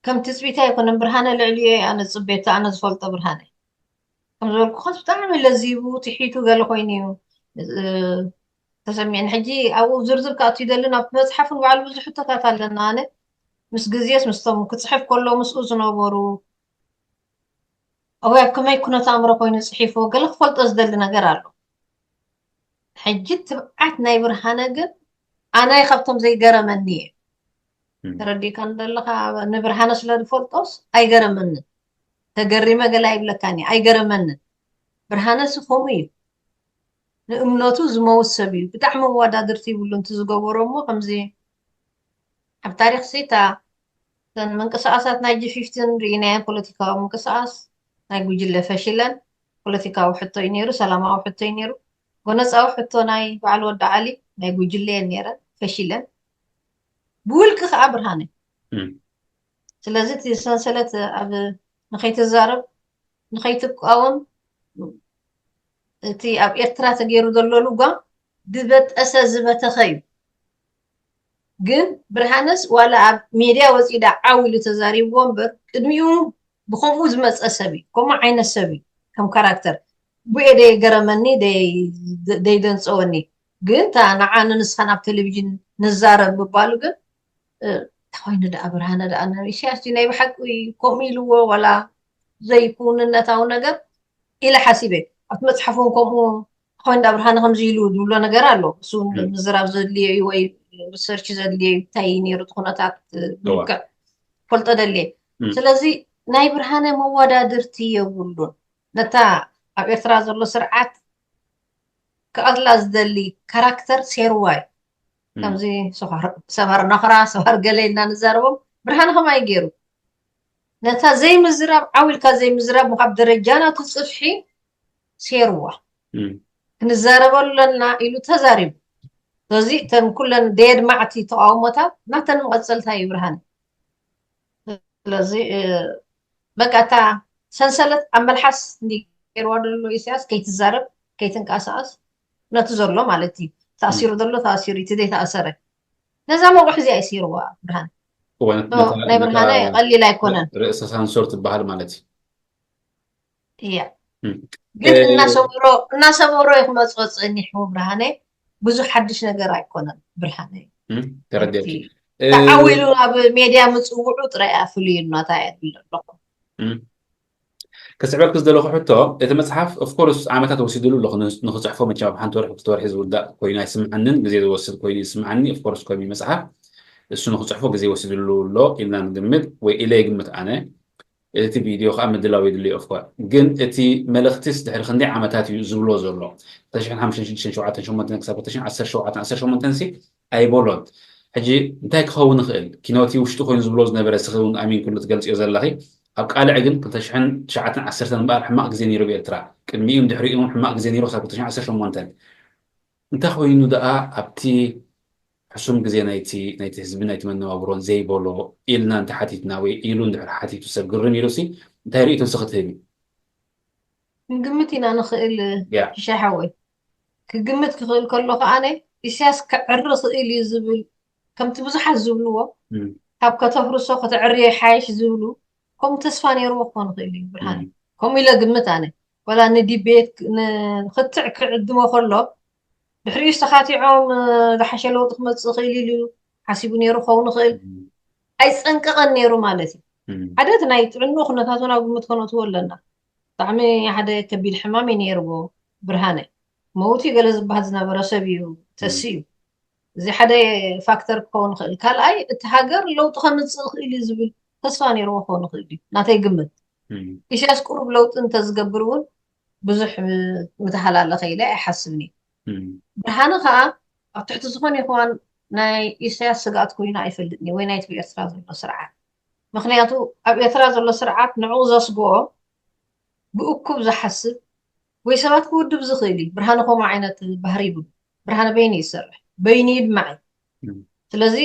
ከም ትፅቢት ኣይኮነን። ብርሃነ ልዕሊዮ ኣነ ፅቤታ ኣነ ዝፈልጦ ብርሃነ ከም ዝበልኩኻስ ብጣዕሚ ለዚቡ ትሒቱ ገለ ኮይኑ እዩ ተሰሚዕኒ። ሕጂ ኣብኡ ዝርዝር ክኣቱ ይደሊ ናብቲ መፅሓፍ ንባዕሉ ብዙሕ ሕቶታት ኣለና። ኣነ ምስ ግዜስ ምስቶም ክፅሕፍ ከሎ ምስኡ ዝነበሩ ኣውያ ከመይ ኩነት ኣእምሮ ኮይኑ ፅሒፍዎ ገለ ክፈልጦ ዝደሊ ነገር ኣሎ። ሕጂ ትብዓት ናይ ብርሃነ ግን ኣነ ካብቶም ዘይገረመኒ እየ። ተረዲእካ እንደለካ ንብርሃነ ስለ ዝፈልጦስ ኣይገረመንን። ተገሪመ ገለ ኣይብለካን እየ ኣይገረመንን። ብርሃነስ ከምኡ እዩ። ንእምነቱ ዝመውት ሰብ እዩ። ብጣዕሚ መወዳድርቲ ይብሉ እንት ዝገበሮ እሞ ከምዚ ኣብ ታሪክ ሲ እታ እተን ምንቅስቃሳት ናይ ጂ ፊፍቲን ርኢናየን ፖለቲካዊ ምንቅስቃስ ናይ ጉጅለ ፈሽለን ፖለቲካዊ ሕቶ እዩ ነይሩ፣ ሰላማዊ ሕቶ እዩ ነይሩ። ጎነፃዊ ሕቶ ናይ በዓል ወዲ ዓሊ ናይ ጉጅለ እየን ነይረን ፈሺለን። ብውልቂ ከዓ ብርሃነ እም። ስለዚ እቲ ሰንሰለት ኣብ ንኸይትዛረብ ንኸይትቃወም እቲ ኣብ ኤርትራ ተገይሩ ዘሎ ልጓም ዝበጠሰ ዝበተኸ እዩ። ግን ብርሃነስ ዋላ ኣብ ሜድያ ወፂኡ ዳ ዓው ኢሉ ተዛሪብዎ እምበር ቅድሚኡ ብከምኡ ዝመፀ ሰብ እዩ፣ ከምኡ ዓይነት ሰብ እዩ ከም ካራክተር። ብኤ ደይገረመኒ ደይደንፀወኒ። ግን እታ ንዓን ንስኻን ኣብ ቴሌቪዥን ንዛረብ ምባሉ ግን እንታይ ኮይኑ ደኣ ብርሃነ ደኣ ንኢሳያስ ድዩ ናይ ብሓቂ ከምኡ ኢልዎ ዋላ ዘይክውንነታዊ ነገር ኢለ ሓሲበ። ኣብቲ መፅሓፍ እውን ከምኡ እንታይ ኮይኑ ደኣ ብርሃነ ከምዚ ኢሉ ዝብሎ ነገር ኣሎ። እሱ እውን ምዝራብ ዘድልዮ እዩ ወይ ሪሰርች ዘድልዮ እዩ። እንታይ እዩ ነይሩ እቲ ኩነታት ብልክዕ ፈልጦ ደልየ። ስለዚ ናይ ብርሃነ መወዳድርቲ የብሉን። ነታ ኣብ ኤርትራ ዘሎ ስርዓት ክቐትላ ዝደሊ ካራክተር ሴርዋ እዩ። ከምዚ ሰባር ናኽራ ሰባር ገለ ኢልና ንዛረቦም ብርሃነ ከማይ ገይሩ ነታ ዘይምዝራብ ዓው ኢልካ ዘይምዝራብ ምኻብ ደረጃ ናቱ ፅፍሒ ሴርዋ ክንዛረበሉ ኣለና ኢሉ ተዛሪቡ። ስለዚ እተን ኩለን ደየድማዕቲ ተቃውሞታት ናተን መቐፀልታ እዩ ብርሃነ። ስለዚ በቃ እታ ሰንሰለት ኣብ መልሓስ እንዲ ገይርዋ ዘሎ ኢሳያስ ከይትዛረብ ከይትንቀሳቀስ ነቲ ዘሎ ማለት እዩ ተኣሲሩ ዘሎ ተኣሲሩ እቲ ዘይተኣሰረ ነዛ መቑሕ እዚኣ ይሲርዋ ብርሃን እወ፣ ኖ፣ ናይ ብርሃነ ቀሊል ኣይኮነን። ርእሰ ሳንሶር ትበሃል ማለት እዩ። እያ እም። ግን እ- እናሰመሮ እናሰመሮ እዩ ክመፅኦ ፀኒሑ ብርሃነ። ብዙሕ ሓድሽ ነገር ኣይኮነን ብርሃነ። እም፣ ተረዲእኪ። እቲ እ- ተዓዊሉ ኣብ ሜድያ ምፅውዑ ጥራይ እያ ፍሉይነታ እያ ዝብል ኣለኹ። እም። ክስዕበልክ ዝደለኹ ሕቶ፣ እቲ መፅሓፍ ኦፍኮርስ ዓመታት ወሲድሉ ኣሎ ንክፅሕፎ። መቸም ኣብ ሓንቲ ወርሒ ክልተ ወርሒ ዝውዳእ ኮይኑ ኣይስምዓንን፣ ግዜ ዝወስድ ኮይኑ ይስምዓኒ። ኦፍኮርስ ኮሚ መፅሓፍ እሱ ንክፅሕፎ ግዜ ወሲድሉ ኣሎ ኢልና ንግምት፣ ወይ ኢለ ይግምት ኣነ። እቲ ቪድዮ ከዓ ምድላው የድልዮ። ኦፍኮርስ ግን እቲ መልእክቲስ ድሕሪ ክንደይ ዓመታት እዩ ዝብሎ ዘሎ? ክልተ ሽሕን ሓሙሽተን ሽዱሽተን ሸውዓተን ሸሞንተን ክሳብ ክልተ ሽሕን ዓሰርተ ሸውዓተን ዓሰርተ ሸሞንተን ሲ ኣይበሎን። ሕጂ እንታይ ክኸውን ይኽእል? ኪኖቲ ውሽጡ ኮይኑ ዝብሎ ዝነበረ፣ ስኺ እውን ኣሚን ኩሉ ትገልፅዮ ዘለኺ። ኣብ ቃልዕ ግን ክልተ ሽሕን ትሽዓተን ዓሰርተን እምበኣር ሕማቕ ግዜ ነይሩ ብኤርትራ። ቅድሚኡን ድሕሪኡን እውን ሕማቕ ግዜ ነይሩ ክሳብ ክልተ ሽሕን ዓሰርተ ሸሞንተን። እንታይ ኮይኑ ደኣ ኣብቲ ሕሱም ግዜ ናይቲ ናይቲ ህዝቢ ናይቲ መነባብሮን ዘይበሎ ኢልና እንተሓቲትና ወይ ኢሉ እንድሕር ሓቲቱ ሰብ ግርም ኢሉ ሲ እንታይ ርእይቶ ንስኺ ትህቢ? ክንግምት ኢና ንኽእል ያ ሽሻይ ሓወይ። ክግምት ክኽእል ከሎ ከኣነ ኢሳያስ ክዕሪ ኽእል እዩ ዝብል ከምቲ ብዙሓት ዝብልዎ እም፣ ካብ ከተፍርሶ ከተዕርዮ ይሓይሽ ዝብሉ ከምኡ ተስፋ ነይርዎ ክኾን ይኽእል እዩ ብርሃነ። እም፣ ከምኡ ኢለ ግምት ኣነ። ወላ ንዲቤት ንኽትዕ ክዕድሞ ከሎ ድሕሪኡ ዝተኻቲዖም ዝሓሸ ለውጢ ክመፅእ ይኽእል ኢሉ ሓሲቡ ነይሩ ክኸውን ይኽእል። እም፣ ኣይፀንቀቐን ነይሩ ማለት እዩ። እም፣ ሓደ እቲ ናይ ጥዕንኡ ኩነታት እውን ኣብ ግምት ከነእትዎ ኣለና። ብጣዕሚ ሓደ ከቢድ ሕማም እዩ ነይርዎ ብርሃነ። መውት እዩ ገለ ዝበሃል ዝነበረ ሰብ እዩ፣ ተሲ እዩ። እዚ ሓደ ፋክተር ክኸውን ይኽእል። ካልኣይ እቲ ሃገር ለውጢ ከምፅእ ይኽእል እዩ ዝብል ተስፋ ነይርዎ ክኸውን ይኽእል እዩ ናተይ ግምት። እም፣ ኢሳያስ ቁሩብ ለውጢ እንተዝገብር እውን ብዙሕ ምተሃላለኸ ኢለ ኣይሓስብን እዩ። እም፣ ብርሃነ ከዓ ኣብ ትሕቲ ዝኾነ ይኹን ናይ ኢሳያስ ስግኣት ኮይኑ ኣይፈልጥን እዩ፣ ወይ ናይቲ ብኤርትራ ዘሎ ስርዓት። ምክንያቱ ኣብ ኤርትራ ዘሎ ስርዓት ንዕኡ ዘስግኦ ብእኩብ ዝሓስብ ወይ ሰባት ክውድብ ዝኽእል እዩ። ብርሃነ ከምኡ ዓይነት ባህሪ ይብሉ። ብርሃነ በይኑ ይሰርሕ፣ በይኑ ይድማዕ እዩ። እም፣ ስለዚ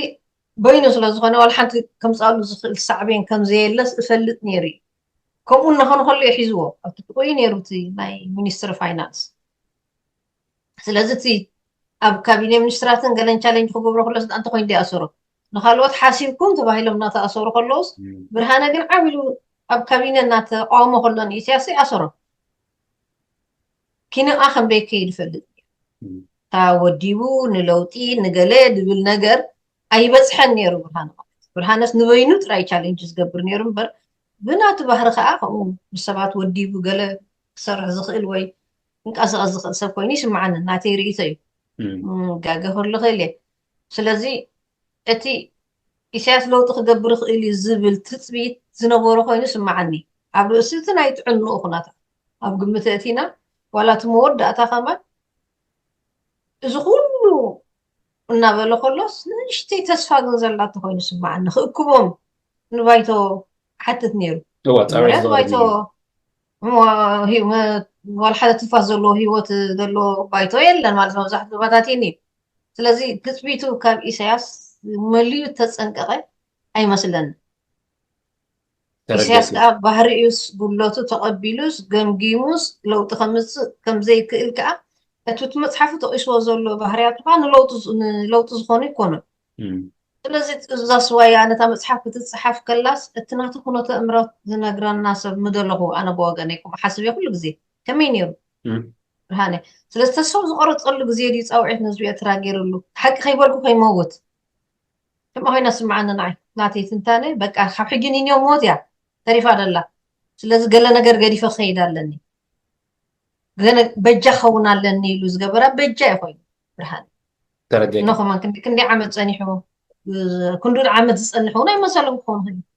በይኑ ስለ ዝኾነ ዋላ ሓንቲ ከምፃሉ ዝኽእል ሳዕቤን ከም ዘየለስ እፈልጥ ነይሩ እዩ። ከምኡ እናኾነ ከሎ እዩ ሒዝዎ። ኣብ ትሕቲ ኮይኑ ነይሩ እቲ ናይ ሚኒስትሪ ፋይናንስ። ስለዚ እቲ ኣብ ካቢኔ ሚኒስትራትን ገለን ቻሌንጅ ክገብሮ ከሎ ስልጣን እንተኮይኑ ዶ ይኣሰሮ? ንካልኦት ሓሲብኩም ተባሂሎም እናተኣሰሩ ከለውስ እም፣ ብርሃነ ግን ዓብ ኢሉ ኣብ ካቢነ እናተቃወሞ ከሎ ንኢሳያስ ይኣሰሮ። ኪንኣ ከም ደይከይድ ይፈልጥ። እም፣ እታ ወዲቡ ንለውጢ ንገለ ድብል ነገር ኣይበፅሐን ነይሩ ብርሃነ ማለት። ብርሃነስ ንበይኑ ጥራይ ቻሌንጅ ዝገብር ነይሩ እምበር ብናቱ ባህሪ ከዓ ከምኡ ምስ ሰባት ወዲቡ ገለ ክሰርሕ ዝኽእል ወይ ክንቀሳቐስ ዝኽእል ሰብ ኮይኑ ይስምዓኒ። ናተይ ርእይቶ እዩ። እም፣ እም፣ ጋገ ክህሉ ክእል እየ። ስለዚ እቲ ኢሳያስ ለውጢ ክገብር ይኽእል እዩ ዝብል ትፅቢት ዝነበሮ ኮይኑ ይስምዓኒ። ኣብ ርእሲ እቲ ናይ ጥዕንኡ ኩነታት ኣብ ግምት ኣእቲና ዋላ እቲ መወዳእታ ከማን እዚ ኩሉ እናበለ ከሎስ ንእሽተይ ተስፋ ግን ዘላቶ ኮይኑ ይስምዓኒ። ክእክቦም ንባይቶ ሓትት ነይሩ። እዋ፣ ፃውዒት ምክንያቱ ዝቐርብ ባይቶ እዩ። እም፣ ዋ- ሂ- መ- ዋላ ሓደ ትንፋስ ዘለዎ ህይወት ዘለዎ ባይቶ የለን ማለት መብዛሕትኡ ተበታቲኒ እዩ። ስለዚ ትፅቢቱ ካብ ኢሳያስ መሊኡ ተፀንቀቐ ኣይመስለንን። ኢሳያስ ተረዲእኪ። ከዓ ባህሪኡስ ጉድለቱ ተቐቢሉስ ገምጊሙስ ለውጢ ከምፅእ ከምዘይክእል ከዓ እቲ እቲ መፅሓፉ ጠቂስዎ ዘሎ ባህርያቱ ከዓ ንለውጢ ዝ- ንለውጢ ዝኾኑ ይኮኑ። እም፣ ስለዚ እዛ ስዋያ ነታ መፅሓፍ ክትፅሓፍ ከላስ እቲ ናቱ ኩነተ እምረት ዝነግረና ሰብ ምደለኹ ኣነ ብወገነይ ከምኡ ሓስብ እየ ኩሉ ግዜ። ከመይ ነይሩ እም፣ ብርሃነ? ስለዚ ተስፋ ዝቆረፀሉ ግዜ ድዩ ፃውዒት ንህዝቢ ኤርትራ ገይርሉ? ሓቂ ከይበልኩ ከይመውት ከምኣ ኮይና ስምዓኒ ንዓይ። ናተይ ትንታነ በቃ ካብ ሕጂ ንንዮ ሞት እያ ተሪፋ ደላ። ስለዚ ገለ ነገር ገዲፈ ክኸይድ ኣለኒ፣ ገለ በጃ ክኸውን ኣለኒ ኢሉ ዝገበራ በጃ እዩ ኮይኑ ብርሃነ። ተረዲእኪ። እነኹ ማን ክንዲ ክንዲ ዓመት ጸኒሑ፣ ክንዱን ዓመት ዝጸንሕ እውን ኣይመሰሎም ክኸውን ይኽእል እዩ።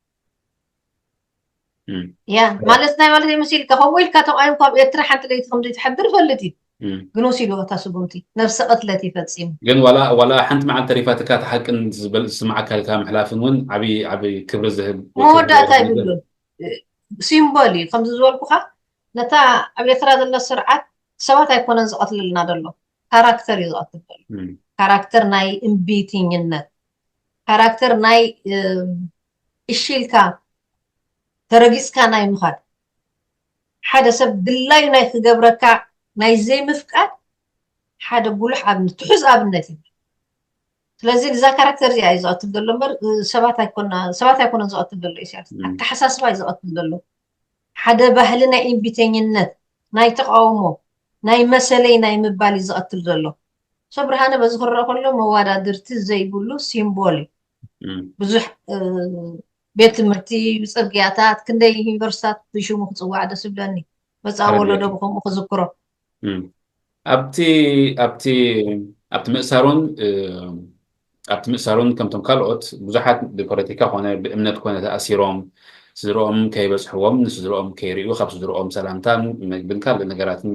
እም፣ ያ ማለት ናይ ማለት የምስልካ ከምኡ ኢልካ ተቋይምካ ኣብ ኤርትራ ሓንቲ ለይቲ ከም ዘይትሓድር ፈልጥ እዩ። እም። ግን ወሲድዎ እታ ስጉምቲ ነብሰ ቅትለት ይፈጺሙ። ግን ዋላ ዋላ ሓንቲ መዓልቲ ተሪፋትካ እቲ ሓቅን ዝበል ዝስምዓካ ኢልካ ምሕላፍን እውን ዓብዪ ዓብዪ ክብሪ ዝህብ ወይ ክብሪ መወዳእታ ዝህብ ነገር። ይብሉን። ሲምቦል እዩ ከምዚ ዝበልኩኻ ነታ ኣብ ኤርትራ ዘሎ ስርዓት ሰባት ኣይኮነን ዝቐትልልና ዘሎ ካራክተር እዩ ዝቐትል ዘሎ። እም፣ ካራክተር ናይ እምቢትኝነት፣ ካራክተር ናይ እም፣ እሺ ኢልካ ተረጊጽካ ናይ ምኻድ፣ ሓደ ሰብ ድላዩ ናይ ክገብረካ ናይ ዘይምፍቃድ ሓደ ጉሉሕ ኣብነት፣ ትሑዝ ኣብነት እዩ። ስለዚ እዛ ካራክተር እዚኣ እዩ ዝቐትል ዘሎ እምበር ሰባት ኣይኮና ሰባት ኣይኮነን ዝቐትል ዘሎ ኢሳያስ። ኣተሓሳስባ እዩ ዝቐትል ዘሎ። ሓደ ባህሊ ናይ እምቢተኝነት፣ ናይ ተቃውሞ፣ ናይ መሰለይ ናይ ምባል እዩ ዝቐትል ዘሎ። ሶ ብርሃነ በዚ ክረአ ከሎ መዋዳድርቲ ዘይብሉ ሲምቦል እዩ። ብዙሕ ቤት ትምህርቲ፣ ጽርግያታት፣ ክንደይ ዩኒቨርሲታት ብሽሙ ክጽዋዕ ደስ ይብለኒ። መጻኢ ወለዶ ብከምኡ ክዝክሮ። ኣብቲ ኣብቲ ኣብቲ ምእሳሩን ኣብቲ ምእሳሩን ከምቶም ካልኦት ብዙሓት ብፖለቲካ ኮነ ብእምነት ኮነ ተኣሲሮም ስድርኦም ከይበጽሕዎም ንስድርኦም ከይርእዩ ካብ ስድርኦም ሰላምታን መግብን ካልእ ነገራትን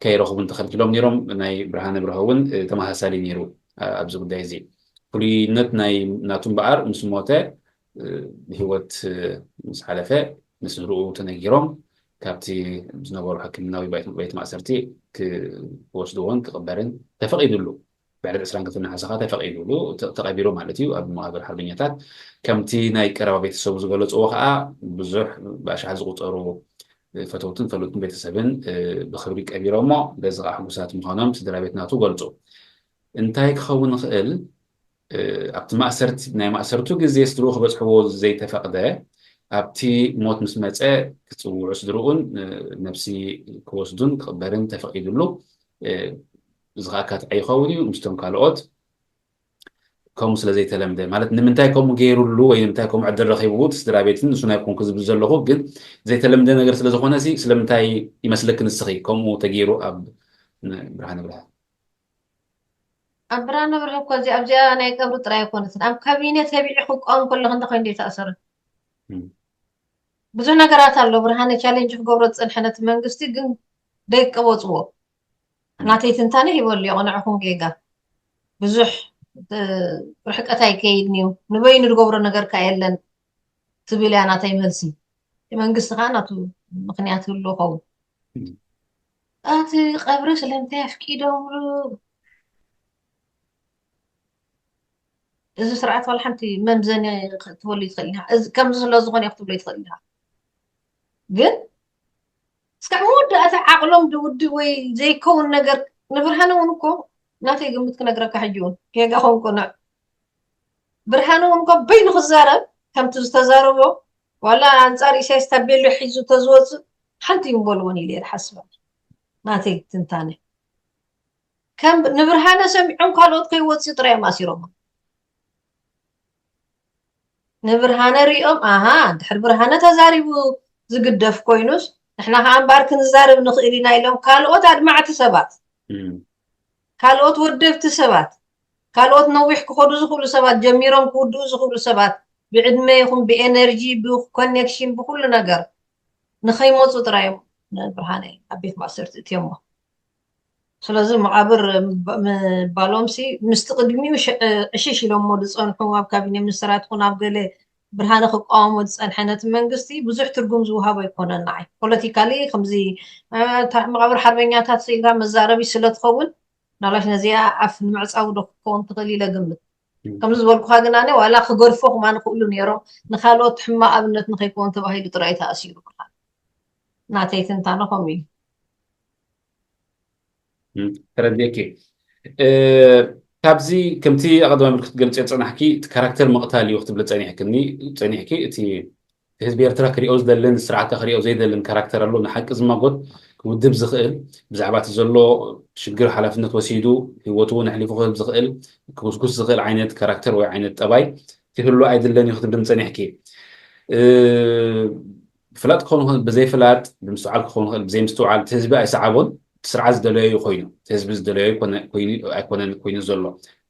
ከይረኽቡን ተኸልኪሎም ነይሮም። ናይ ብርሃነ ብርሀ እውን ተመሳሳሊ ነይሩ ኣብዚ ጉዳይ እዚ። ፍሉይነት ናይ ናቱ እምበኣር ምስ ሞተ ብህይወት ምስ ሓለፈ ንስድርኡ ተነጊሮም ካብቲ ዝነበሩ ሕክምናዊ ቤት ማእሰርቲ ክወስድዎን ክቕበርን ተፈቒዱሉ። ብዕለት ዕስራን ክልተን ነሓሰ ከዓ ተፈቒዱሉ ተቐቢሩ ማለት እዩ ኣብ መቓብር ሓርበኛታት። ከምቲ ናይ ቀረባ ቤተሰቡ ዝገለፅዎ ከዓ ብዙሕ ብኣሽሓት ዝቑፀሩ ፈተውትን ፈለጡን ቤተሰብን ብኽብሪ ቀቢሮሞ በዚ ከዓ ሕጉሳት ምዃኖም ስድራ ቤት ናቱ ገልፁ። እንታይ ክኸውን ይኽእል? ኣብቲ ማእሰርቲ ናይ ማእሰርቱ ግዜ ስድርኡ ክበፅሕዎ ዘይተፈቕደ ኣብቲ ሞት ምስ መፀ ክፅውዑ ስድርኡን ነብሲ ክወስዱን ክቕበርን ተፈቒዱሉ። እዚ ከዓ ካትዐ ይኸውን እዩ ምስቶም ካልኦት ከምኡ ስለ ዘይተለምደ ማለት ንምንታይ ከምኡ ገይሩሉ ወይ ንምንታይ ከምኡ ዕድል ረኺቡ እቲ ስድራ ቤትን ንሱ ናይ ኮንኩ ዝብል ዘለኹ ግን ዘይተለምደ ነገር ስለ ዝኾነ ሲ ስለምንታይ ይመስለኪ ንስኺ ከምኡ ተገይሩ ኣብ ብርሃነ ብርሃ ኣብ ብርሃነ ብርሃ እኮ እዚ ኣብዚኣ ናይ ቀብሪ ጥራይ ኣይኮነትን ኣብ ካቢኔ ተቢዑ ክቃወም ከለኹ እንተ ኮይኑ ተኣሰረ ብዙሕ ነገራት ኣሎ ብርሃነ ቻሌንጅ ክገብሮ ዝፀንሐ ነቲ መንግስቲ ግን ደይቀበፅዎ ናተይ ትንታነ ሂበሉ የቕንዕኹም ጌጋ ብዙሕ ርሕቀት ኣይከይድን እዩ ንበይኑ ዝገብሮ ነገር ከ የለን ትብል እያ ናተይ መልሲ መንግስቲ ከዓ ናቱ ምክንያት ህሉ ኸውን እቲ ቀብሪ ስለምንታይ ኣፍቂዶምሉ እዚ ስርዓት ዋላ ሓንቲ መምዘኒ ክትበሉ ይትኽእል ኢኻ። እዚ ከምዚ ስለ ዝኾነ ክትብሎ ይትኽእል ኢኻ። ግን እስካዕ መወዳእታ ዓቕሎም ድውድእ ወይ ዘይከውን ነገር ንብርሃነ እውን እኮ ናተይ ግምት ክነግረካ ሕጂ እውን ጌጋ ኾን ቅኑዕ ብርሃነ እውን እኮ በይኑ ክዛረብ ከምቲ ዝተዛረቦ ዋላ ኣንፃር ኢሳያስ ታቤሎ ሒዙ ተዝወፅእ ሓንቲ ይምበልዎን ኢለ እየ ዝሓስብ ናተይ ትንታነ ከም ንብርሃነ ሰሚዖም ካልኦት ከይወፅኡ ጥራይ እዮም ኣሲሮሞ ንብርሃነ ሪኦም ኣሃ ድሕር ብርሃነ ተዛሪቡ ዝግደፍ ኮይኑስ ንሕና ከዓ እምበኣር ክንዛረብ ንኽእል ኢና ኢሎም ካልኦት ኣድማዕቲ ሰባት ካልኦት ወደብቲ ሰባት ካልኦት ነዊሕ ክኸዱ ዝኽእሉ ሰባት ጀሚሮም ክውድኡ ዝኽእሉ ሰባት ብዕድመ ይኹን ብኤነርጂ ብኮኔክሽን ብኩሉ ነገር ንኸይመፁ ጥራይ እዮም ብርሃነ ኣብ ቤት ማእሰርቲ እትዮሞ ስለዚ መቓብር ምባሎም ሲ ምስቲ ቅድሚኡ ዕሽሽ ኢሎሞ ዝፀንሑ ኣብ ካቢነ ሚኒስትራት ይኹን ኣብ ገለ ብርሃነ ክቃወሞ ዝፀንሐ ነቲ መንግስቲ ብዙሕ ትርጉም ዝወሃቦ ኣይኮነን ንዓይ ፖለቲካሊ ከምዚ መቓብር ሓርበኛታት ኢልካ መዛረቢ ስለትኸውን ናላሽ ነዚኣ ኣፍ ንምዕፃው ዶ ክትከውን ትኽእል ኢለ ግምት ከምዚ ዝበልኩኻ ግን ኣነ ዋላ ክገድፎ ክማ ንኽእሉ ነይሮም ንካልኦት ሕማቕ ኣብነት ንኸይከውን ተባሂሉ ጥራይ ተኣሲሩ ብርሃነ ናተይ ትንታነ ከምኡ እዩ ተረዲእኪ ካብዚ ከምቲ ኣቐዳሚ ክትገልፂ ፀናሕኪ እቲ ካራክተር ምቕታል እዩ ክትብል ፀኒሕክኒ ፀኒሕኪ እቲ ህዝቢ ኤርትራ ክሪኦ ዝደልን ስርዓት ክሪኦ ዘይደልን ካራክተር ኣሎ ንሓቂ ዝማጎት ክውድብ ዝኽእል ብዛዕባ እቲ ዘሎ ሽግር ሓላፍነት ወሲዱ ህይወቱ እውን ኣሕሊፉ ክህብ ዝኽእል ክጉስጉስ ዝኽእል ዓይነት ካራክተር ወይ ዓይነት ጠባይ ክህሉ ኣይድለን እዩ ክትብል ፀኒሕኪ ፍላጥ ክኸውን ይኽእል ብዘይፍላጥ ብምስትውዓል ክኸውን ይኽእል ብዘይምስትውዓል እቲ ህዝቢ ኣይሰዓቦን እቲ ስርዓት ዝደለዮ እዩ ኮይኑ እቲ ህዝቢ ዝደለዮ ኣይኮነን ኮይኑ ዘሎ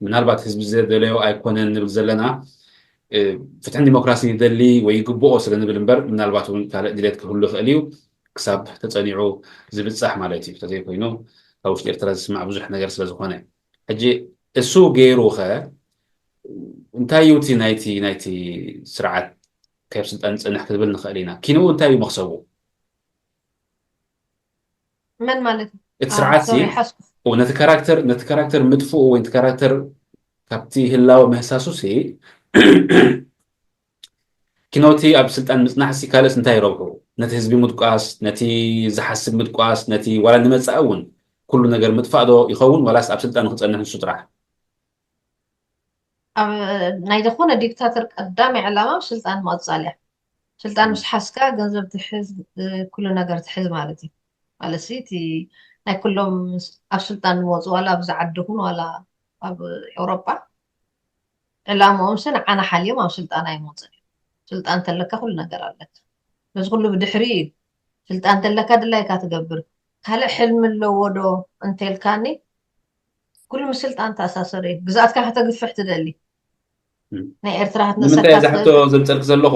ምናልባት ህዝቢ ዝደለዮ ኣይኮነን ንብል ዘለና ፍትሕን ዲሞክራሲን ይደሊ ወይ ይግብኦ ስለ ንብል እምበር ምናልባት እውን ካልእ ድሌት ክህሉ ይኽእል እዩ ክሳብ ተፀኒዑ ዝብፃሕ ማለት እዩ ተዘይኮይኑ ካብ ውሽጢ ኤርትራ ዝስማዕ ብዙሕ ነገር ስለ ዝኾነ ሕጂ እሱ ገይሩ ኸ እንታይ እዩ እቲ ናይቲ ናይቲ ስርዓት ካብ ስልጣን ዝፀንሕ ክብል ንኽእል ኢና ኪንኡ እንታይ እዩ መክሰቡ መን ማለት እዩ እቲ ስርዓት ሲ ነቲ ካራክተር ነቲ ካራክተር ምጥፍኡ ወይ ነቲ ካራክተር ካብቲ ህላወ ምህሳሱ ሲ ኪኖቲ ኣብ ስልጣን ምፅናሕ ሲ ካልእስ እንታይ ረብሑ ነቲ ህዝቢ ምጥቋስ ነቲ ዝሓስብ ምጥቋስ ነቲ ዋላ ንመፃኢ እውን ኩሉ ነገር ምጥፋእ ዶ ይኸውን ዋላስ ኣብ ስልጣን ክፀንሕ ንሱ ጥራሕ ኣብ ናይ ዝኾነ ዲክታተር ቀዳማይ ዕላማ ስልጣን ምቕጻል እያ። ስልጣን ምስ ሓዝካ ገንዘብ ትሕዝ፣ ኩሉ ነገር ትሕዝ ማለት እዩ። ማለት እቲ ናይ ኩሎም ኣብ ስልጣን ዝመፁ ዋላ ኣብዚ ዓዲ ኹን ዋላ ኣብ ኤውሮጳ ዕላምኦም ስን ዓና ሓልዮም ኣብ ስልጣን ኣይመፁን እዮም። ስልጣን ተለካ ኩሉ ነገር ኣለካ። ነዚ ኩሉ ብድሕሪ እዩ። ስልጣን ተለካ ድላይካ ትገብር። ካልእ ሕልሚ ኣለዎ ዶ እንተልካኒ ኩሉ ምስ ስልጣን ተኣሳሰረ እዩ። ግዛትካ ከተግፍሕ ትደሊ ናይ ኤርትራ ክትነሰካ ዝሕቶ ዘምፀልክ ዘለኹ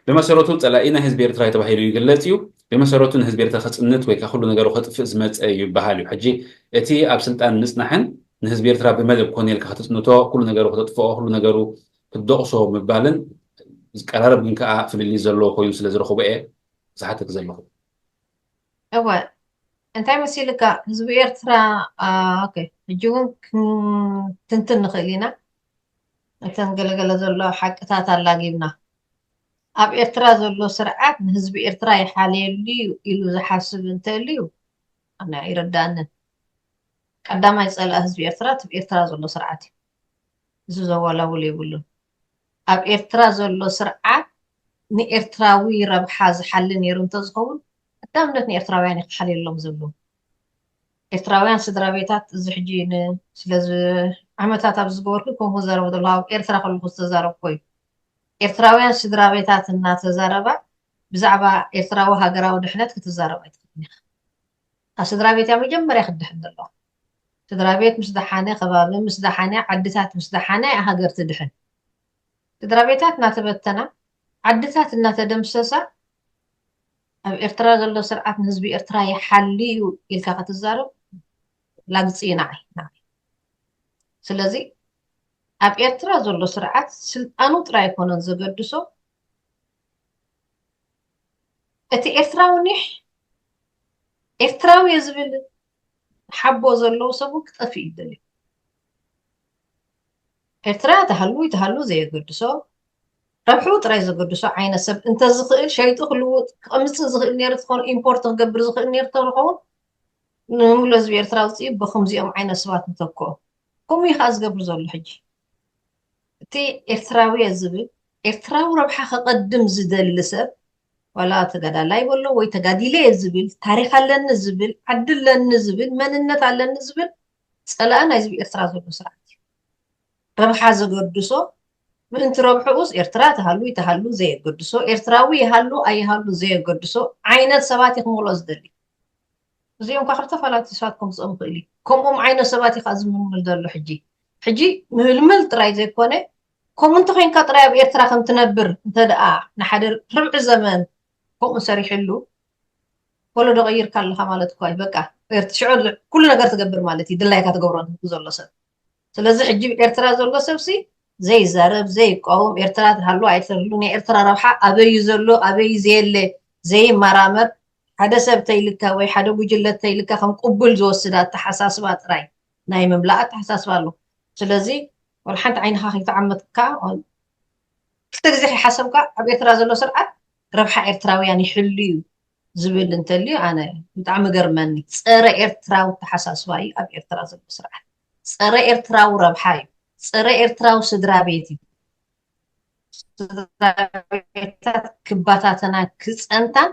ብመሰረቱ ፀላኢ ናይ ህዝቢ ኤርትራ ተባሂሉ ይግለፅ እዩ። ብመሰረቱ ንህዝቢ ኤርትራ ከፅንት ወይ ከዓ ኩሉ ነገሩ ከጥፍእ ዝመፀ እዩ ይበሃል እዩ። ሕጂ እቲ ኣብ ስልጣን ምፅናሕን ንህዝቢ ኤርትራ ብመደብ ኮነ ኢልካ ከተፅንቶ ኩሉ ነገሩ ከተጥፍኦ ኩሉ ነገሩ ክትደቕሶ ምባልን ዝቀራረብ ግን ከዓ ፍልልይ ዘለዎ ኮይኑ ስለ ዝረኽቦ እየ ዝሓተክ ዘለኹ። እወ እንታይ መሲልካ ህዝቢ ኤርትራ ኦኬ ሕጂ እውን ክንትንትን ንኽእል ኢና። እተን ገለገለ ዘሎ ሓቅታት ኣላጊብና ኣብ ኤርትራ ዘሎ ስርዓት ንህዝቢ ኤርትራ ይሓልየሉ እዩ ኢሉ ዝሓስብ እንተልዩ ኣነ ኣይረዳእንን። ቀዳማይ ፀላኢ ህዝቢ ኤርትራ እቲ ኤርትራ ዘሎ ስርዓት እዩ። እዚ ዘወላውል የብሉን። ኣብ ኤርትራ ዘሎ ስርዓት ንኤርትራዊ ረብሓ ዝሓሊ ነይሩ እንተዝኸውን ቀዳምነት ንኤርትራውያን እዩ ክሓልየሎም ዘለዎ። ኤርትራውያን ስድራ ቤታት እዚ ሕጂ ስለዚ ዓመታት ኣብዚ ዝገበርኩ ከምኡ ዘረቡ ዘለኹ ኣብ ኤርትራ ከለኹ ዝተዛረብኩ እዩ። ኤርትራውያን ስድራ ቤታት እናተዛረባ ብዛዕባ ኤርትራዊ ሃገራዊ ድሕነት ክትዛረብ ኣይትኽእልን ኢኻ። ኣብ ስድራ ቤት እያ መጀመርያ ክትድሕን ዘለዋ። ስድራ ቤት ምስ ደሓነ፣ ከባቢ ምስ ደሓነ፣ ዓድታት ምስ ደሓነ እያ ሃገር ትድሕን። ስድራ ቤታት እናተበተና፣ ዓድታት እናተደምሰሳ፣ ኣብ ኤርትራ ዘሎ ስርዓት ንህዝቢ ኤርትራ ይሓሊ እዩ ኢልካ ክትዛረብ ላግፂ እዩ ንዓይ። ስለዚ ኣብ ኤርትራ ዘሎ ስርዓት ስልጣኑ ጥራይ ኣይኮነን ዘገድሶ፣ እቲ ኤርትራዊ ኒሕ ኤርትራዊ እየ ዝብል ሓቦ ዘለዎ ሰብ እውን ክጠፍእ ይደልዩ። ኤርትራ ተሃሉ ይተሃሉ ዘየገድሶ ረብሑ ጥራይ ዘገድሶ ዓይነት ሰብ እንተዝኽእል ሸይጡ ክልውጥ ክቐምፅእ ዝኽእል ነይሩ ትኾኑ ኢምፖርት ክገብር ዝኽእል ነይሩ ተዝኸውን ንምሉእ ህዝቢ ኤርትራ ውፅኢ ብከምዚኦም ዓይነት ሰባት ንተክኦ። ከምኡ እዩ ከዓ ዝገብር ዘሎ ሕጂ። እቲ ኤርትራዊ እየ ዝብል ኤርትራዊ ረብሓ ከቐድም ዝደሊ ሰብ ዋላ ተጋዳላይ በሎ ወይ ተጋዲለ እየ ዝብል ታሪክ ኣለኒ ዝብል ዓዲ ኣለኒ ዝብል መንነት ኣለኒ ዝብል ፀላኢ ናይ ህዝቢ ኤርትራ ዘሎ ስርዓት እዩ። ረብሓ ዘገድሶ ምእንቲ ረብሕኡስ ኤርትራ ተሃሉ ይተሃሉ ዘየገድሶ ኤርትራዊ ይሃሉ ኣይሃሉ ዘየገድሶ ዓይነት ሰባት እዩ ክመልኦ ዝደሊ። እዚኦም ከዓ ክልተ ፋላቲ ሰባት ከምፅኦም ይኽእል እዩ። ከምኦም ዓይነት ሰባት እዩ ከዓ ዝምልምል ዘሎ ሕጂ። ሕጂ ምልምል ጥራይ ዘይኮነ ከምኡ እንተኮይንካ ጥራይ ኣብ ኤርትራ ከም ትነብር እንተ ደኣ ንሓደ ርብዒ ዘመን ከምኡ ሰሪሕሉ ወለዶ ቀይርካ ኣለኻ ማለት እኳ እዩ። በቃ ኤርት- ሽዑ ኩሉ ነገር ትገብር ማለት እዩ። ድላይካ ትገብሮ ንህዝቢ ዘሎ ሰብ ስለዚ ሕጂ ኤርትራ ዘሎ ሰብሲ ዘይዛረብ ዘይቃወም ኤርትራ ትሃሉ ኣይትህሉ ናይ ኤርትራ ረብሓ ኣበይ እዩ ዘሎ ኣበይ ዘየለ ዘይመራመር ሓደ ሰብ ተይልካ ወይ ሓደ ጉጅለ ተይልካ ከም ቅቡል ዝወስድ ኣተሓሳስባ ጥራይ ናይ ምምላእ ኣተሓሳስባ ኣሎ። ስለዚ ወላ ሓንቲ ዓይንኻ ከይተዓመትካ ክልተ ግዜ ከይሓሰብካ ኣብ ኤርትራ ዘሎ ስርዓት ረብሓ ኤርትራውያን ይሕሉ እዩ ዝብል እንተልዩ ኣነ ብጣዕሚ ገርመኒ። ፀረ ኤርትራዊ ኣተሓሳስባ እዩ ኣብ ኤርትራ ዘሎ ስርዓት። ፀረ ኤርትራዊ ረብሓ እዩ። ፀረ ኤርትራዊ ስድራ ቤት እዩ። ስድራ ቤታት ክባታተና ክፀንታን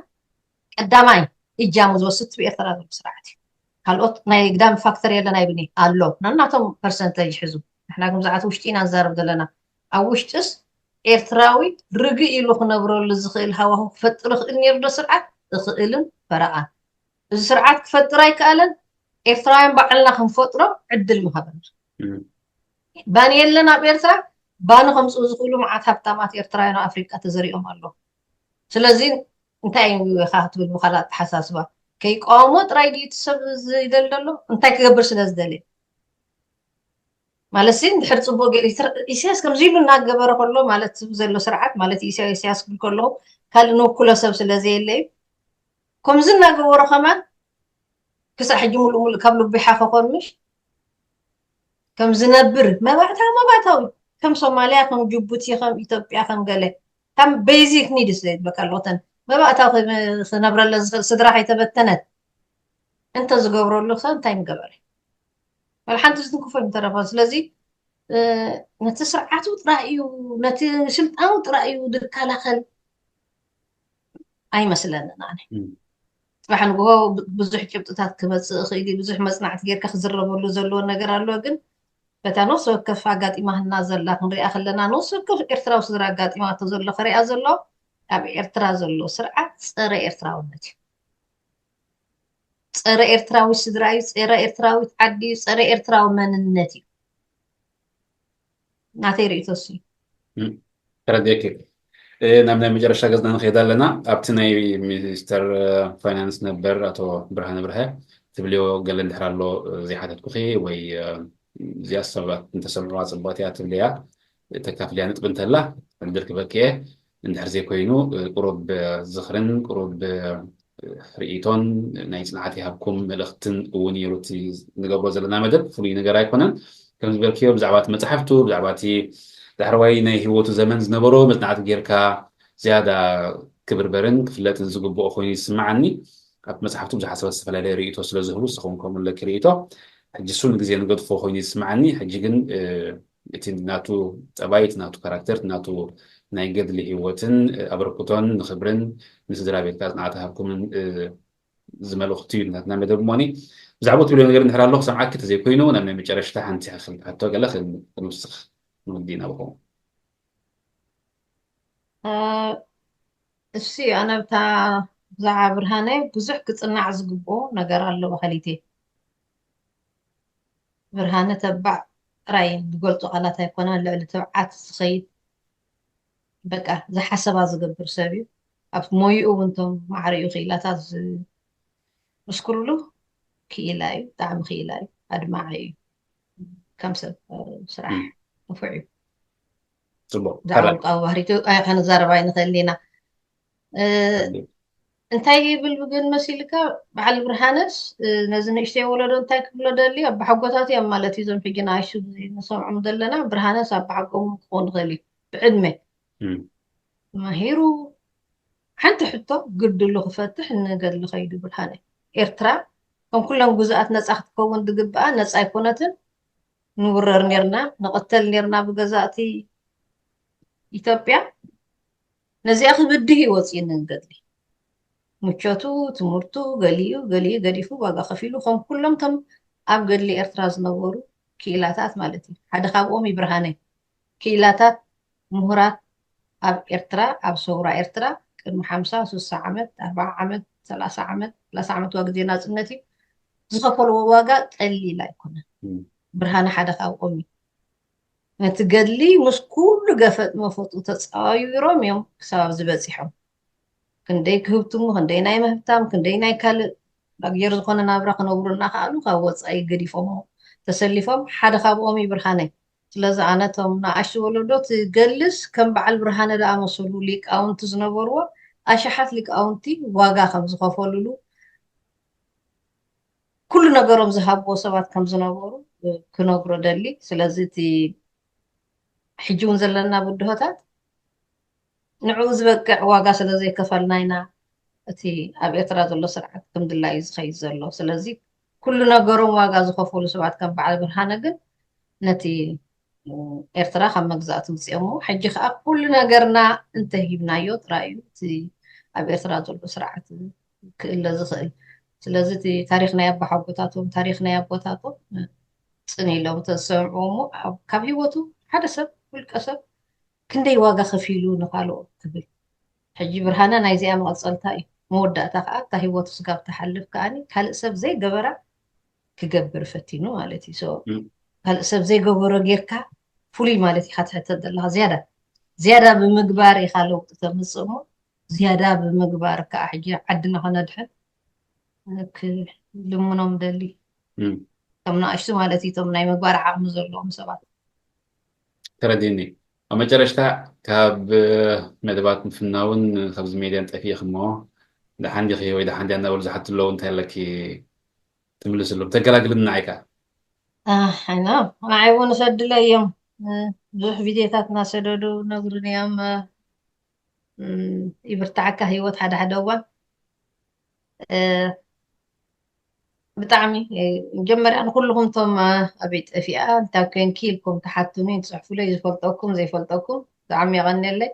ቀዳማይ እጃሙ ዝወስድ ብኤርትራ ዘሎ ስርዓት እዩ። ካልኦት ናይ ግዳም ፋክተር የለን ኣይብኒ ኣሎ ነናቶም ፐርሰንተጅ ይሕዙ። ንሕና ግን ብዛዕባ ውሽጢ ኢና ንዛረብ ዘለና። ኣብ ውሽጥስ ኤርትራዊ ርግእ ኢሉ ክነብረሉ ዝኽእል ሃዋሁ ክፈጥር ይኽእል ነይሩ ዶ ስርዓት? እኽእልን ፈረቓን። እዚ ስርዓት ክፈጥር ኣይከኣለን። ኤርትራውያን ባዕልና ክንፈጥሮ ዕድል ምሃበና። ባኒ የለን ኣብ ኤርትራ። ባኒ ከምፅኡ ዝኽእሉ መዓት ሃብታማት ኤርትራውያን ኣብ ኣፍሪቃ ተዘሪኦም ኣለዉ። ስለዚ እንታይ እዩ ኢኻ ክትብል ብካልእ ኣተሓሳስባ ከይቃወሞ ጥራይ ድዩ እቲ ሰብ ዝደሊ ዘሎ እንታይ ክገብር ስለ ዝደልየ ማለት ሲ እንድሕር ፅቡቅ ገይሩ ኢሳያስ ከምዚ ኢሉ እናገበረ ከሎ ማለት ዘሎ ስርዓት ማለት ኢሳያስ ክብል ከለኹ ካልእ ንውክሎ ሰብ ስለ ዘየለ እዩ። ከምዚ እናገበሩ ከማን ክሳብ ሕጂ ሙሉእ ሙሉእ ካብ ልቡ ይሓኸኾን ምሽ ከም ዝነብር መባእታዊ መባእታዊ ከም ሶማልያ ከም ጅቡቲ ከም ኢትዮጵያ ከም ገለ ከም ቤዚክ ኒድስ ዘይትበካ ኣለዎተን መባእታዊ ክነብረለን ዝኽእል ስድራ ከይተበተነት እንተ ዝገብረሉ ሰብ እንታይ ምገበረ? ወላ ሓንቲ ዝትንክፎ ኣይምተረፈን። ስለዚ ነቲ ስርዓቱ ጥራይ እዩ፣ ነቲ ስልጣኑ ጥራይ እዩ ዝከላኸል ኣይመስለንን ኣነ። ጽባሕ ንግሆ ብዙሕ ጭብጥታት ክመጽእ ይኽእል እዩ፣ ብዙሕ መጽናዕቲ ጌርካ ክዝረበሉ ዘለዎ ነገር ኣሎ። ግን በታ ነፍሲ ወከፍ ኣጋጢማትና ዘላ ክንሪኣ ከለና፣ ነፍሲ ወከፍ ኤርትራዊ ስድራ ኣጋጢማቶ ዘሎ ክሪኣ ዘሎ ኣብ ኤርትራ ዘሎ ስርዓት ጸረ ኤርትራውነት እዩ። ጸረ ኤርትራዊ ስድራ እዩ፣ ጸረ ኤርትራዊት ዓዲ እዩ፣ ጸረ ኤርትራዊ መንነት እዩ። ናተይ ርእይቶ እሱ እዩ። ተረዲእኪ። ናብ ናይ መጨረሻ ገጽና ንኸይድ ኣለና። ኣብቲ ናይ ሚኒስተር ፋይናንስ ነበር ኣቶ ብርሃነ ብርሀ ትብልዮ ገለ እንድሕር ኣሎ ዘይሓተትኩኺ ወይ እዚኣ ሰባት እንተሰምዑዋ ጽቡቕቲ እያ ትብልያ ተካፍልያ ንጥብ እንተላ ዕድል ክበክየ እንድሕር ዘይኮይኑ ቁሩብ ዝኽርን ቁሩብ ርእይቶን ናይ ጽንዓት ይሃብኩም መልእኽትን እውን ነይሩ እቲ ንገብሮ ዘለና መደብ ፍሉይ ነገር ኣይኮነን። ከም ዝበልክዮ ብዛዕባ እቲ መጽሓፍቱ ብዛዕባ እቲ ዳሕረዋይ ናይ ህይወቱ ዘመን ዝነበሮ መጽናዕቲ ጌርካ ዝያዳ ክብርበርን ክፍለጥን ዝግብኦ ኮይኑ ይስምዓኒ። ኣብ መጽሓፍቱ ብዙሓት ሰባት ዝተፈላለየ ርእይቶ ስለ ዝህቡ ንስኹም ከምኡ ኣለኪ ርእይቶ። ሕጂ እሱ ንግዜ ንገድፎ ኮይኑ ይስምዓኒ። ሕጂ ግን እቲ ናቱ ጠባይ እቲ ናቱ ካራክተር እቲ ናቱ ናይ ገድሊ ህይወትን ኣበርክቶን ንኽብርን ንስድራ ቤትካ ጽንዓት ሃብኩምን ዝመልእኽቱ እዩ ናትና መደብ እሞኒ። ብዛዕባ ትብልዮ ነገር እንድሕር ኣሎ ክሰምዓኪ ተዘይኮይኑ ናብ ናይ መጨረሽታ ሓንቲ ክልተ ሕቶ ገለ ክንውስኽ ንወዲና ብኸው እሺ ኣነ ብታ ብዛዕባ ብርሃነ ብዙሕ ክጽናዕ ዝግብኦ ነገር ኣሎ። በኸሊቴ ብርሃነ ተባዕ ጥራይ ዝገልጾ ቃላት ኣይኮነን፣ ልዕሊ ትብዓት ዝኸይድ በቃ ዝሓሰባ ዝገብር ሰብ እዩ። ኣብ ሞይኡ እውን እቶም ማዕሪኡ ክኢላታት ዝምስክርሉ ክኢላ እዩ፣ ብጣዕሚ ክኢላ እዩ፣ ኣድማዒ እዩ። ከም ሰብ ስራሕ ንፉዕ እዩ። ጽቡቅ ብዛዕባ ውልቃዊ ባህሪቱ ኣይከነዛረብ ኣይንኽእል ኢና። እንታይ ይብል ግን መሲልካ በዓል ብርሃነስ ነዚ ንእሽተይ ወለዶ እንታይ ክብሎ ደሊ ኣባሓጎታት እዮም ማለት እዩ። እዞም ሕጂ ንኣሽቱ ንሰምዖም ዘለና ብርሃነስ ኣባሓጎም ክኾን ይኽእል እዩ ብዕድመ መሂሩ ሓንቲ ሕቶ ግድሉ ክፈትሕ ንገድሊ ከይዱ ብርሃነ ኤርትራ ከም ኩለን ግዙኣት ነፃ ክትከውን ዝግብኣ ነፃ ኣይኮነትን። ንውረር ኔርና ንቐተል ኔርና ብገዛእቲ ኢትዮጵያ። ነዚኣ ክብድህ እዩ ወፂኡ ንገድሊ ምቾቱ ትምህርቱ ገሊኡ ገሊኡ ገዲፉ ዋጋ ከፊሉ ከም ኩሎም ቶም ኣብ ገድሊ ኤርትራ ዝነበሩ ክኢላታት ማለት እዩ። ሓደ ካብኦም ይብርሃነ ክኢላታት ምሁራት ኣብ ኤርትራ ኣብ ሰውራ ኤርትራ ቅድሚ ሓምሳ ስሳ ዓመት ኣርባዓ ዓመት ሰላሳ ዓመት ሰላሳ ዓመት ዋግዜ ናጽነት እዩ ዝኸፈልዎ ዋጋ ቀሊል ኣይኮነን። ብርሃነ ሓደ ካብኦም እዩ። ነቲ ገድሊ ምስ ኩሉ ገፈጥ መፈጡ ተጻዊሮም እዮም ክሳብ ኣብዚ በጺሖም። ክንደይ ክህብትሙ፣ ክንደይ ናይ ምህብታም፣ ክንደይ ናይ ካልእ ዳግየር ዝኾነ ናብራ ክነብሩ እናኸኣሉ ካብ ወጻኢ ገዲፎሞ ተሰሊፎም ሓደ ካብኦም እዩ ብርሃነ። ስለዚ ኣነ እቶም ንኣሽቱ ወለዶ ትገልስ ከም በዓል ብርሃነ ዝኣመሰሉ ሊቃውንቲ ዝነበርዎ ኣሽሓት ሊቃውንቲ ዋጋ ከም ዝኸፈልሉ ኩሉ ነገሮም ዝሃብዎ ሰባት ከም ዝነበሩ ክነግሮ ደሊ። ስለዚ እቲ ሕጂ እውን ዘለና ብድሆታት ንዕኡ ዝበቅዕ ዋጋ ስለ ዘይከፈልና ኢና እቲ ኣብ ኤርትራ ዘሎ ስርዓት ከም ድላዩ ዝኸይድ ዘሎ። ስለዚ ኩሉ ነገሮም ዋጋ ዝኸፈሉ ሰባት ከም በዓል ብርሃነ ግን ነቲ ኤርትራ ካብ መግዛእቲ ውፅኦሞ ሕጂ ከዓ ኩሉ ነገርና እንተሂብናዮ ጥራይ እዩ እቲ ኣብ ኤርትራ ዘሎ ስርዓት ክእለ ዝኽእል። ስለዚ እቲ ታሪክ ናይ ኣባሓጎታቶም ታሪክ ናይ ኣቦታቶም ፅን ኢሎም ተዝሰምዕዎ እሞ ካብ ሂወቱ ሓደ ሰብ ውልቀ ሰብ ክንደይ ዋጋ ከፊሉ ንካልኦት ክብል ሕጂ ብርሃነ ናይዚኣ መቐፀልታ እዩ። መወዳእታ ከዓ እታ ሂወቱ ስጋብ ትሓልፍ ከዓኒ ካልእ ሰብ ዘይገበራ ክገብር ፈቲኑ ማለት እዩ። ካልእ ሰብ ዘይገበሮ ጌርካ ፍሉይ ማለት ኢካ ትሕተት ዘለካ ዝያዳ ዝያዳ ብምግባር ኢካ ለውጢ ተምፅእ እሞ ዝያዳ ብምግባር ከዓ ሕጂ ዓድና ከነድሕን ክልምኖም ደሊ እቶም ንኣሽቱ ማለት እዩ እቶም ናይ ምግባር ዓቕሚ ዘለዎም ሰባት ተረዲኒ ኣብ መጨረሽታ ካብ መደባት ምፍናውን ካብዚ ሜድያን ጠፊእክ እሞ ደሓን ዲኺ ወይ ደሓን ድያ እናበሉ ዝሓቱ ኣለዉ እንታይ ኣለኪ ትምልስሎም ተገላግልን ንዓይካ ኣይና ንዓይ እውን ሰድለ እዮም ብዙሕ ቪድዮታት እናሰደዱ ነግሩን እዮም ይብርታዓካ ህይወት ሓደ ሓደ እዋን ብጣዕሚ መጀመርያ ንኩልኹም ቶም ኣበይ ጠፊኣ እንታይ ኮንኪ ኢልኩም ትሓቱኒ ትፅሕፉለይ ዝፈልጠኩም ዘይፈልጠኩም ብጣዕሚ የቐንየለይ።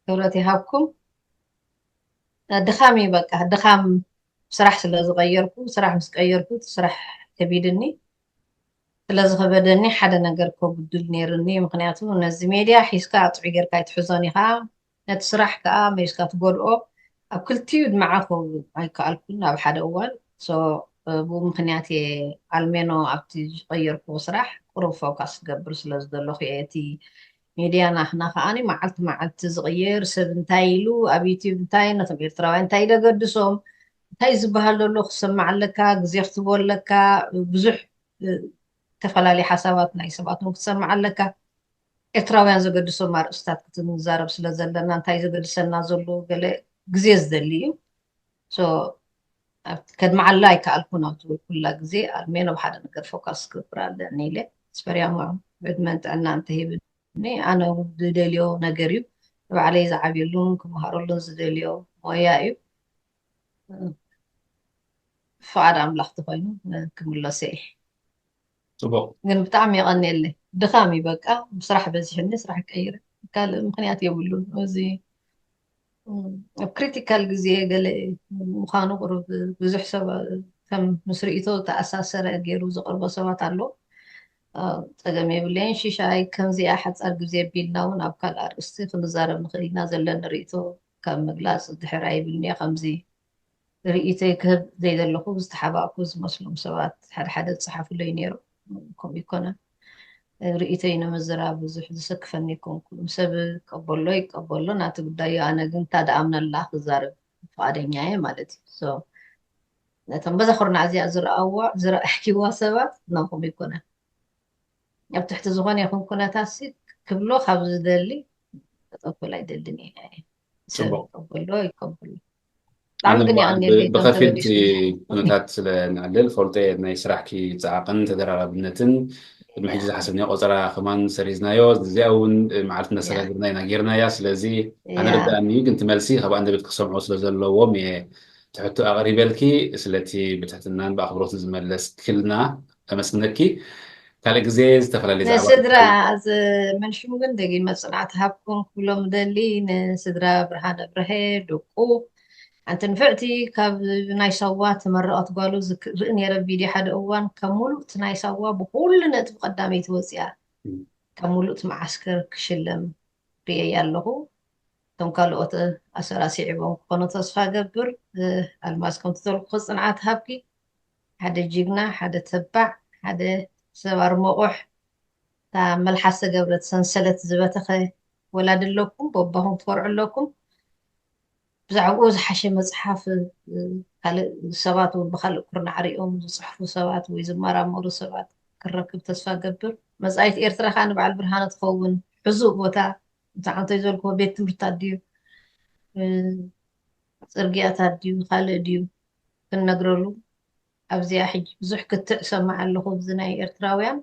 ክብረት ይሃብኩም። ድኻም እዩ በቃ ድኻም። ስራሕ ስለ ዝቐየርኩ ስራሕ ምስ ቀየርኩ እቲ ስራሕ ከቢድኒ ስለ ዝኸበደኒ ሓደ ነገር ከጉድል ነይርኒ። ምክንያቱ ነዚ ሜድያ ሒዝካ ጥዑይ ጌርካ ኣይትሕዞን ኢኻ። ነቲ ስራሕ ከዓ መሊስካ ትጎድኦ። ኣብ ክልቲኡ ድማ ክኸውን ኣይከኣልኩን ኣብ ሓደ እዋን። ብኡ ምክንያት እየ ኣልሜኖ ኣብቲ ዝቀየርኩዎ ስራሕ ቁሩብ ፎካስ ክገብር ስለ ዝደለኹ እየ። እቲ ሜድያ ናትና ከዓኒ መዓልቲ መዓልቲ ዝቕየር ሰብ እንታይ ኢሉ ኣብ ዩቲብ እንታይ ነቶም ኤርትራውያን እንታይ ደገድሶም እንታይ ዝበሃል ዘሎ ክትሰማዕ ኣለካ፣ ግዜ ክትቦ ኣለካ፣ ብዙሕ ዝተፈላለዩ ሓሳባት ናይ ሰባት እውን ክትሰማዕ ኣለካ። ኤርትራውያን ዘገድሶም ኣርእስታት ክትንዛረብ ስለ ዘለና እንታይ ዘገድሰና ዘሎ ገለ ግዜ ዝደሊ እዩ። ከድመዓላ ኣይከኣልኩን ኣብቲ ኩላ ግዜ ኣልሜን ኣብ ሓደ ነገር ፎካስ ክገብር ኣለኒ ኢለ ስፐርያማ ዕድመን ጥዕና እንተሂብኒ ኣነ ዝደልዮ ነገር እዩ። ንባዕለይ ዝዓብየሉን ክመሃረሉን ዝደልዮ ሞያ እዩ። ፍቓድ ኣምላኽ ተኾይኑ ክምለሶ እየ። ፅቡቅ ግን ብጣዕሚ የቐንየለይ። ድኻም እዩ በቃ። ስራሕ በዚሕኒ ስራሕ ቀይረ። ካልእ ምኽንያት የብሉን። እዚ ኣብ ክሪቲካል ግዜ ገለ ምዃኑ ቁሩብ ብዙሕ ሰብ ከም ምስ ርእይቶ ዝተኣሳሰረ ገይሩ ዘቕርቦ ሰባት ኣሎ። ፀገም የብለይን። ሽሻይ ከምዚኣ ሓፃር ግዜ ቢልና እውን ኣብ ካልእ ኣርእስቲ ክንዛረብ ንኽእል ኢና። ዘለኒ ርእይቶ ካብ ምግላፅ ድሕር ኣይብልንዮ ከምዚ ርእይቶይ ክህብ ዘይደለኹ ዝተሓባእኩ ዝመስሎም ሰባት ሓደ ሓደ ዝፀሓፉለይ ነይሩ። ከምኡ ይኮነ ርእይቶይ ንምዝራብ ብዙሕ ዝሰክፈኒ ኣይኮንኩን። ሰብ ይቀበሎ ይቀበሎ ናቲ ጉዳይ እዩ። ኣነ ግን እታ ደኣምነላ ክዛረብ ፍቓደኛ እየ ማለት እዩ። ነቶም በዛ ኩርናዕ እዚኣ ዝረኣዋ ዝረኣኪዋ ሰባት ናኹም ይኮነ ኣብ ትሕቲ ዝኾነ ይኹን ኩነታት ሲ ክብሎ ካብ ዝደሊ ክጠፍል ኣይደልን እየ። ሰብ ፅቡቅ ይቀበሎ ይቀበሎ። ኣነ ብጣዕሚ ግን እባ የቐንየለይ ከም ብኸፊል እቲ ተገዲስኩ። ኩነታት ስለ ንዕልል ፈልጦ እየ ናይ ስራሕኪ ፃዕቕን ተደራራብነትን ቅድሚ ሕጂ ዝሓሰብንዮ ቆፀራ ከማን ሰሪዝናዮ እዚኣ እውን መዓልቲ ያ እናሰጋገርና ኢና ጌርናያ ስለዚ ኣነ ያ ርዳእኒ እዩ ግን እቲ መልሲ ካብ ኣንደበት ክሰምዖ ስለ ዘለዎም እየ ትሕቶ ኣቕሪበልኪ ስለቲ ብትሕትናን ብኣኽብሮትን ዝመለስክልና ኣመስግነኪ ካልእ ግዜ ዝተፈላለየ ዛዕባ ንስድራ ኣዘ መንሽሙ ግን ደጊመ ፅንዓት ሃብኩም ክብሎም ደሊ ንስድራ ብርሃነ ብርሀ ደቁ ሓንቲ ንፍዕቲ ካብ ናይ ሳዋ ተመረቐት ጓሉ ዝርኢ ነይረ ቪድዮ ሓደ እዋን ካብ ሙሉእ እቲ ናይ ሳዋ ብኩሉ ነጥቢ ቀዳመይቲ ወፂኣ ካብ ሙሉእ እቲ መዓስከር ክሽለም ርእየ ኣለኹ። እቶም ካልኦት ኣሰራሲዕዎም ክኾኑ ተስፋ ገብር። ኣልማዝ ከምቲ ዘልኩ ጽንዓት ሃብኪ። ሓደ ጅግና፣ ሓደ ተባዕ፣ ሓደ ሰብ ኣርሞቑሕ። እታ መልሓስ ዘገብረት ሰንሰለት ዝበተኸ ወላዲ ኣለኩም፣ በባኹም ትኮርዑ ኣለኩም። ብዛዕባኡ ዝሓሸ መፅሓፍ ካልእ ሰባት እውን ብካልእ ኩርናዕ ሪኦም ዝፅሕፉ ሰባት ወይ ዝመራመሩ ሰባት ክረክብ ተስፋ ገብር። መፃኢት ኤርትራ ከዓ ንበዓል ብርሃነ ትኸውን ሕዙእ ቦታ ብዛዕባ እንታይ ዘልክዎ ቤት ትምህርታት ድዩ ፅርግያታት ድዩ ካልእ ድዩ ክንነግረሉ ኣብዚኣ ሕጂ ብዙሕ ክትዕ ሰማዕ ኣለኹ ብዚ ናይ ኤርትራውያን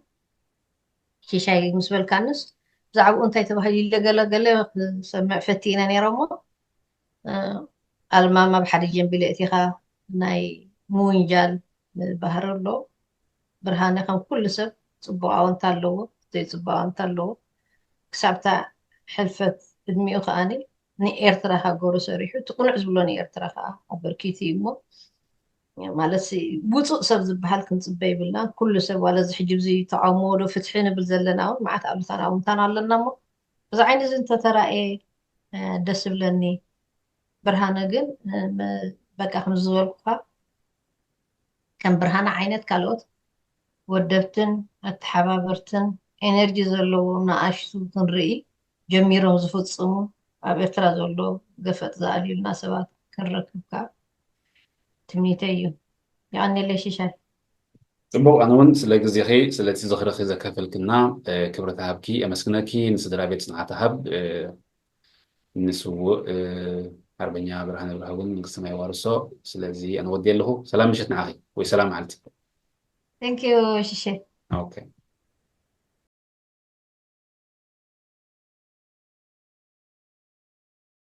ሽሻይ ምስ በልካንስ ብዛዕባኡ እንታይ ተባሂሉ ኢለ ገለ ገለ ክሰምዕ ፈቲነ ነይረ እሞ ኣልማማ ብሓደ ጀንቢለ እቲኻ ናይ ምውንጃል ባህሪ ኣሎ። ብርሃነ ከም ኩሉ ሰብ ፅቡቅ ኣወንታ ኣለዎ፣ ዘይፅቡቅ ኣወንታ ኣለዎ። ክሳብታ ሕልፈት እድሚኡ ከዓኒ ንኤርትራ ሃገሩ ሰሪሑ እቲ ቅኑዕ ዝብሎ ንኤርትራ ከዓ ኣበርኪቱ እዩ እሞ ማለት ውፁእ ሰብ ዝበሃል ክንፅበ ይብልና። ኩሉ ሰብ ዋላ እዚ ሕጂ ብዚ ተቃውሞ ዶ ፍትሒ ንብል ዘለና እውን መዓት ኣሉታን ኣውንታን ኣለና እሞ እዚ ዓይኒ እዚ እንተተራእየ ደስ ይብለኒ። ብርሃነ ግን በቃ ከምዚ ዝበልኩካ ከም ብርሃነ ዓይነት ካልኦት ወደብትን ኣተሓባበርትን ኤነርጂ ዘለዎም ንኣሽቱ ክንርኢ ጀሚሮም ዝፍፅሙ ኣብ ኤርትራ ዘሎ ገፈጥ ዝኣልዩልና ሰባት ክንረክብ ከዓ ትምኒተይ እዩ። የቐንየለይ ሽሻይ። ፅቡቅ ኣነ እውን ስለ ግዜኺ ስለቲ ዝኽርኺ ዘካፈልክና ክብረት ሃብኪ ኣመስግነኪ ንስድራ ቤት ፅንዓት ሃብ ንስውእ ኣርበኛ ብርሃነ ብርሃ እውን መንግስቲ ሰማይ ዋርሶ ስለዚ ኣነ ወዲ ኣለኹ ሰላም ምሸት ንዓኺ ወይ ሰላም መዓልቲ Thank you ሽሸ okay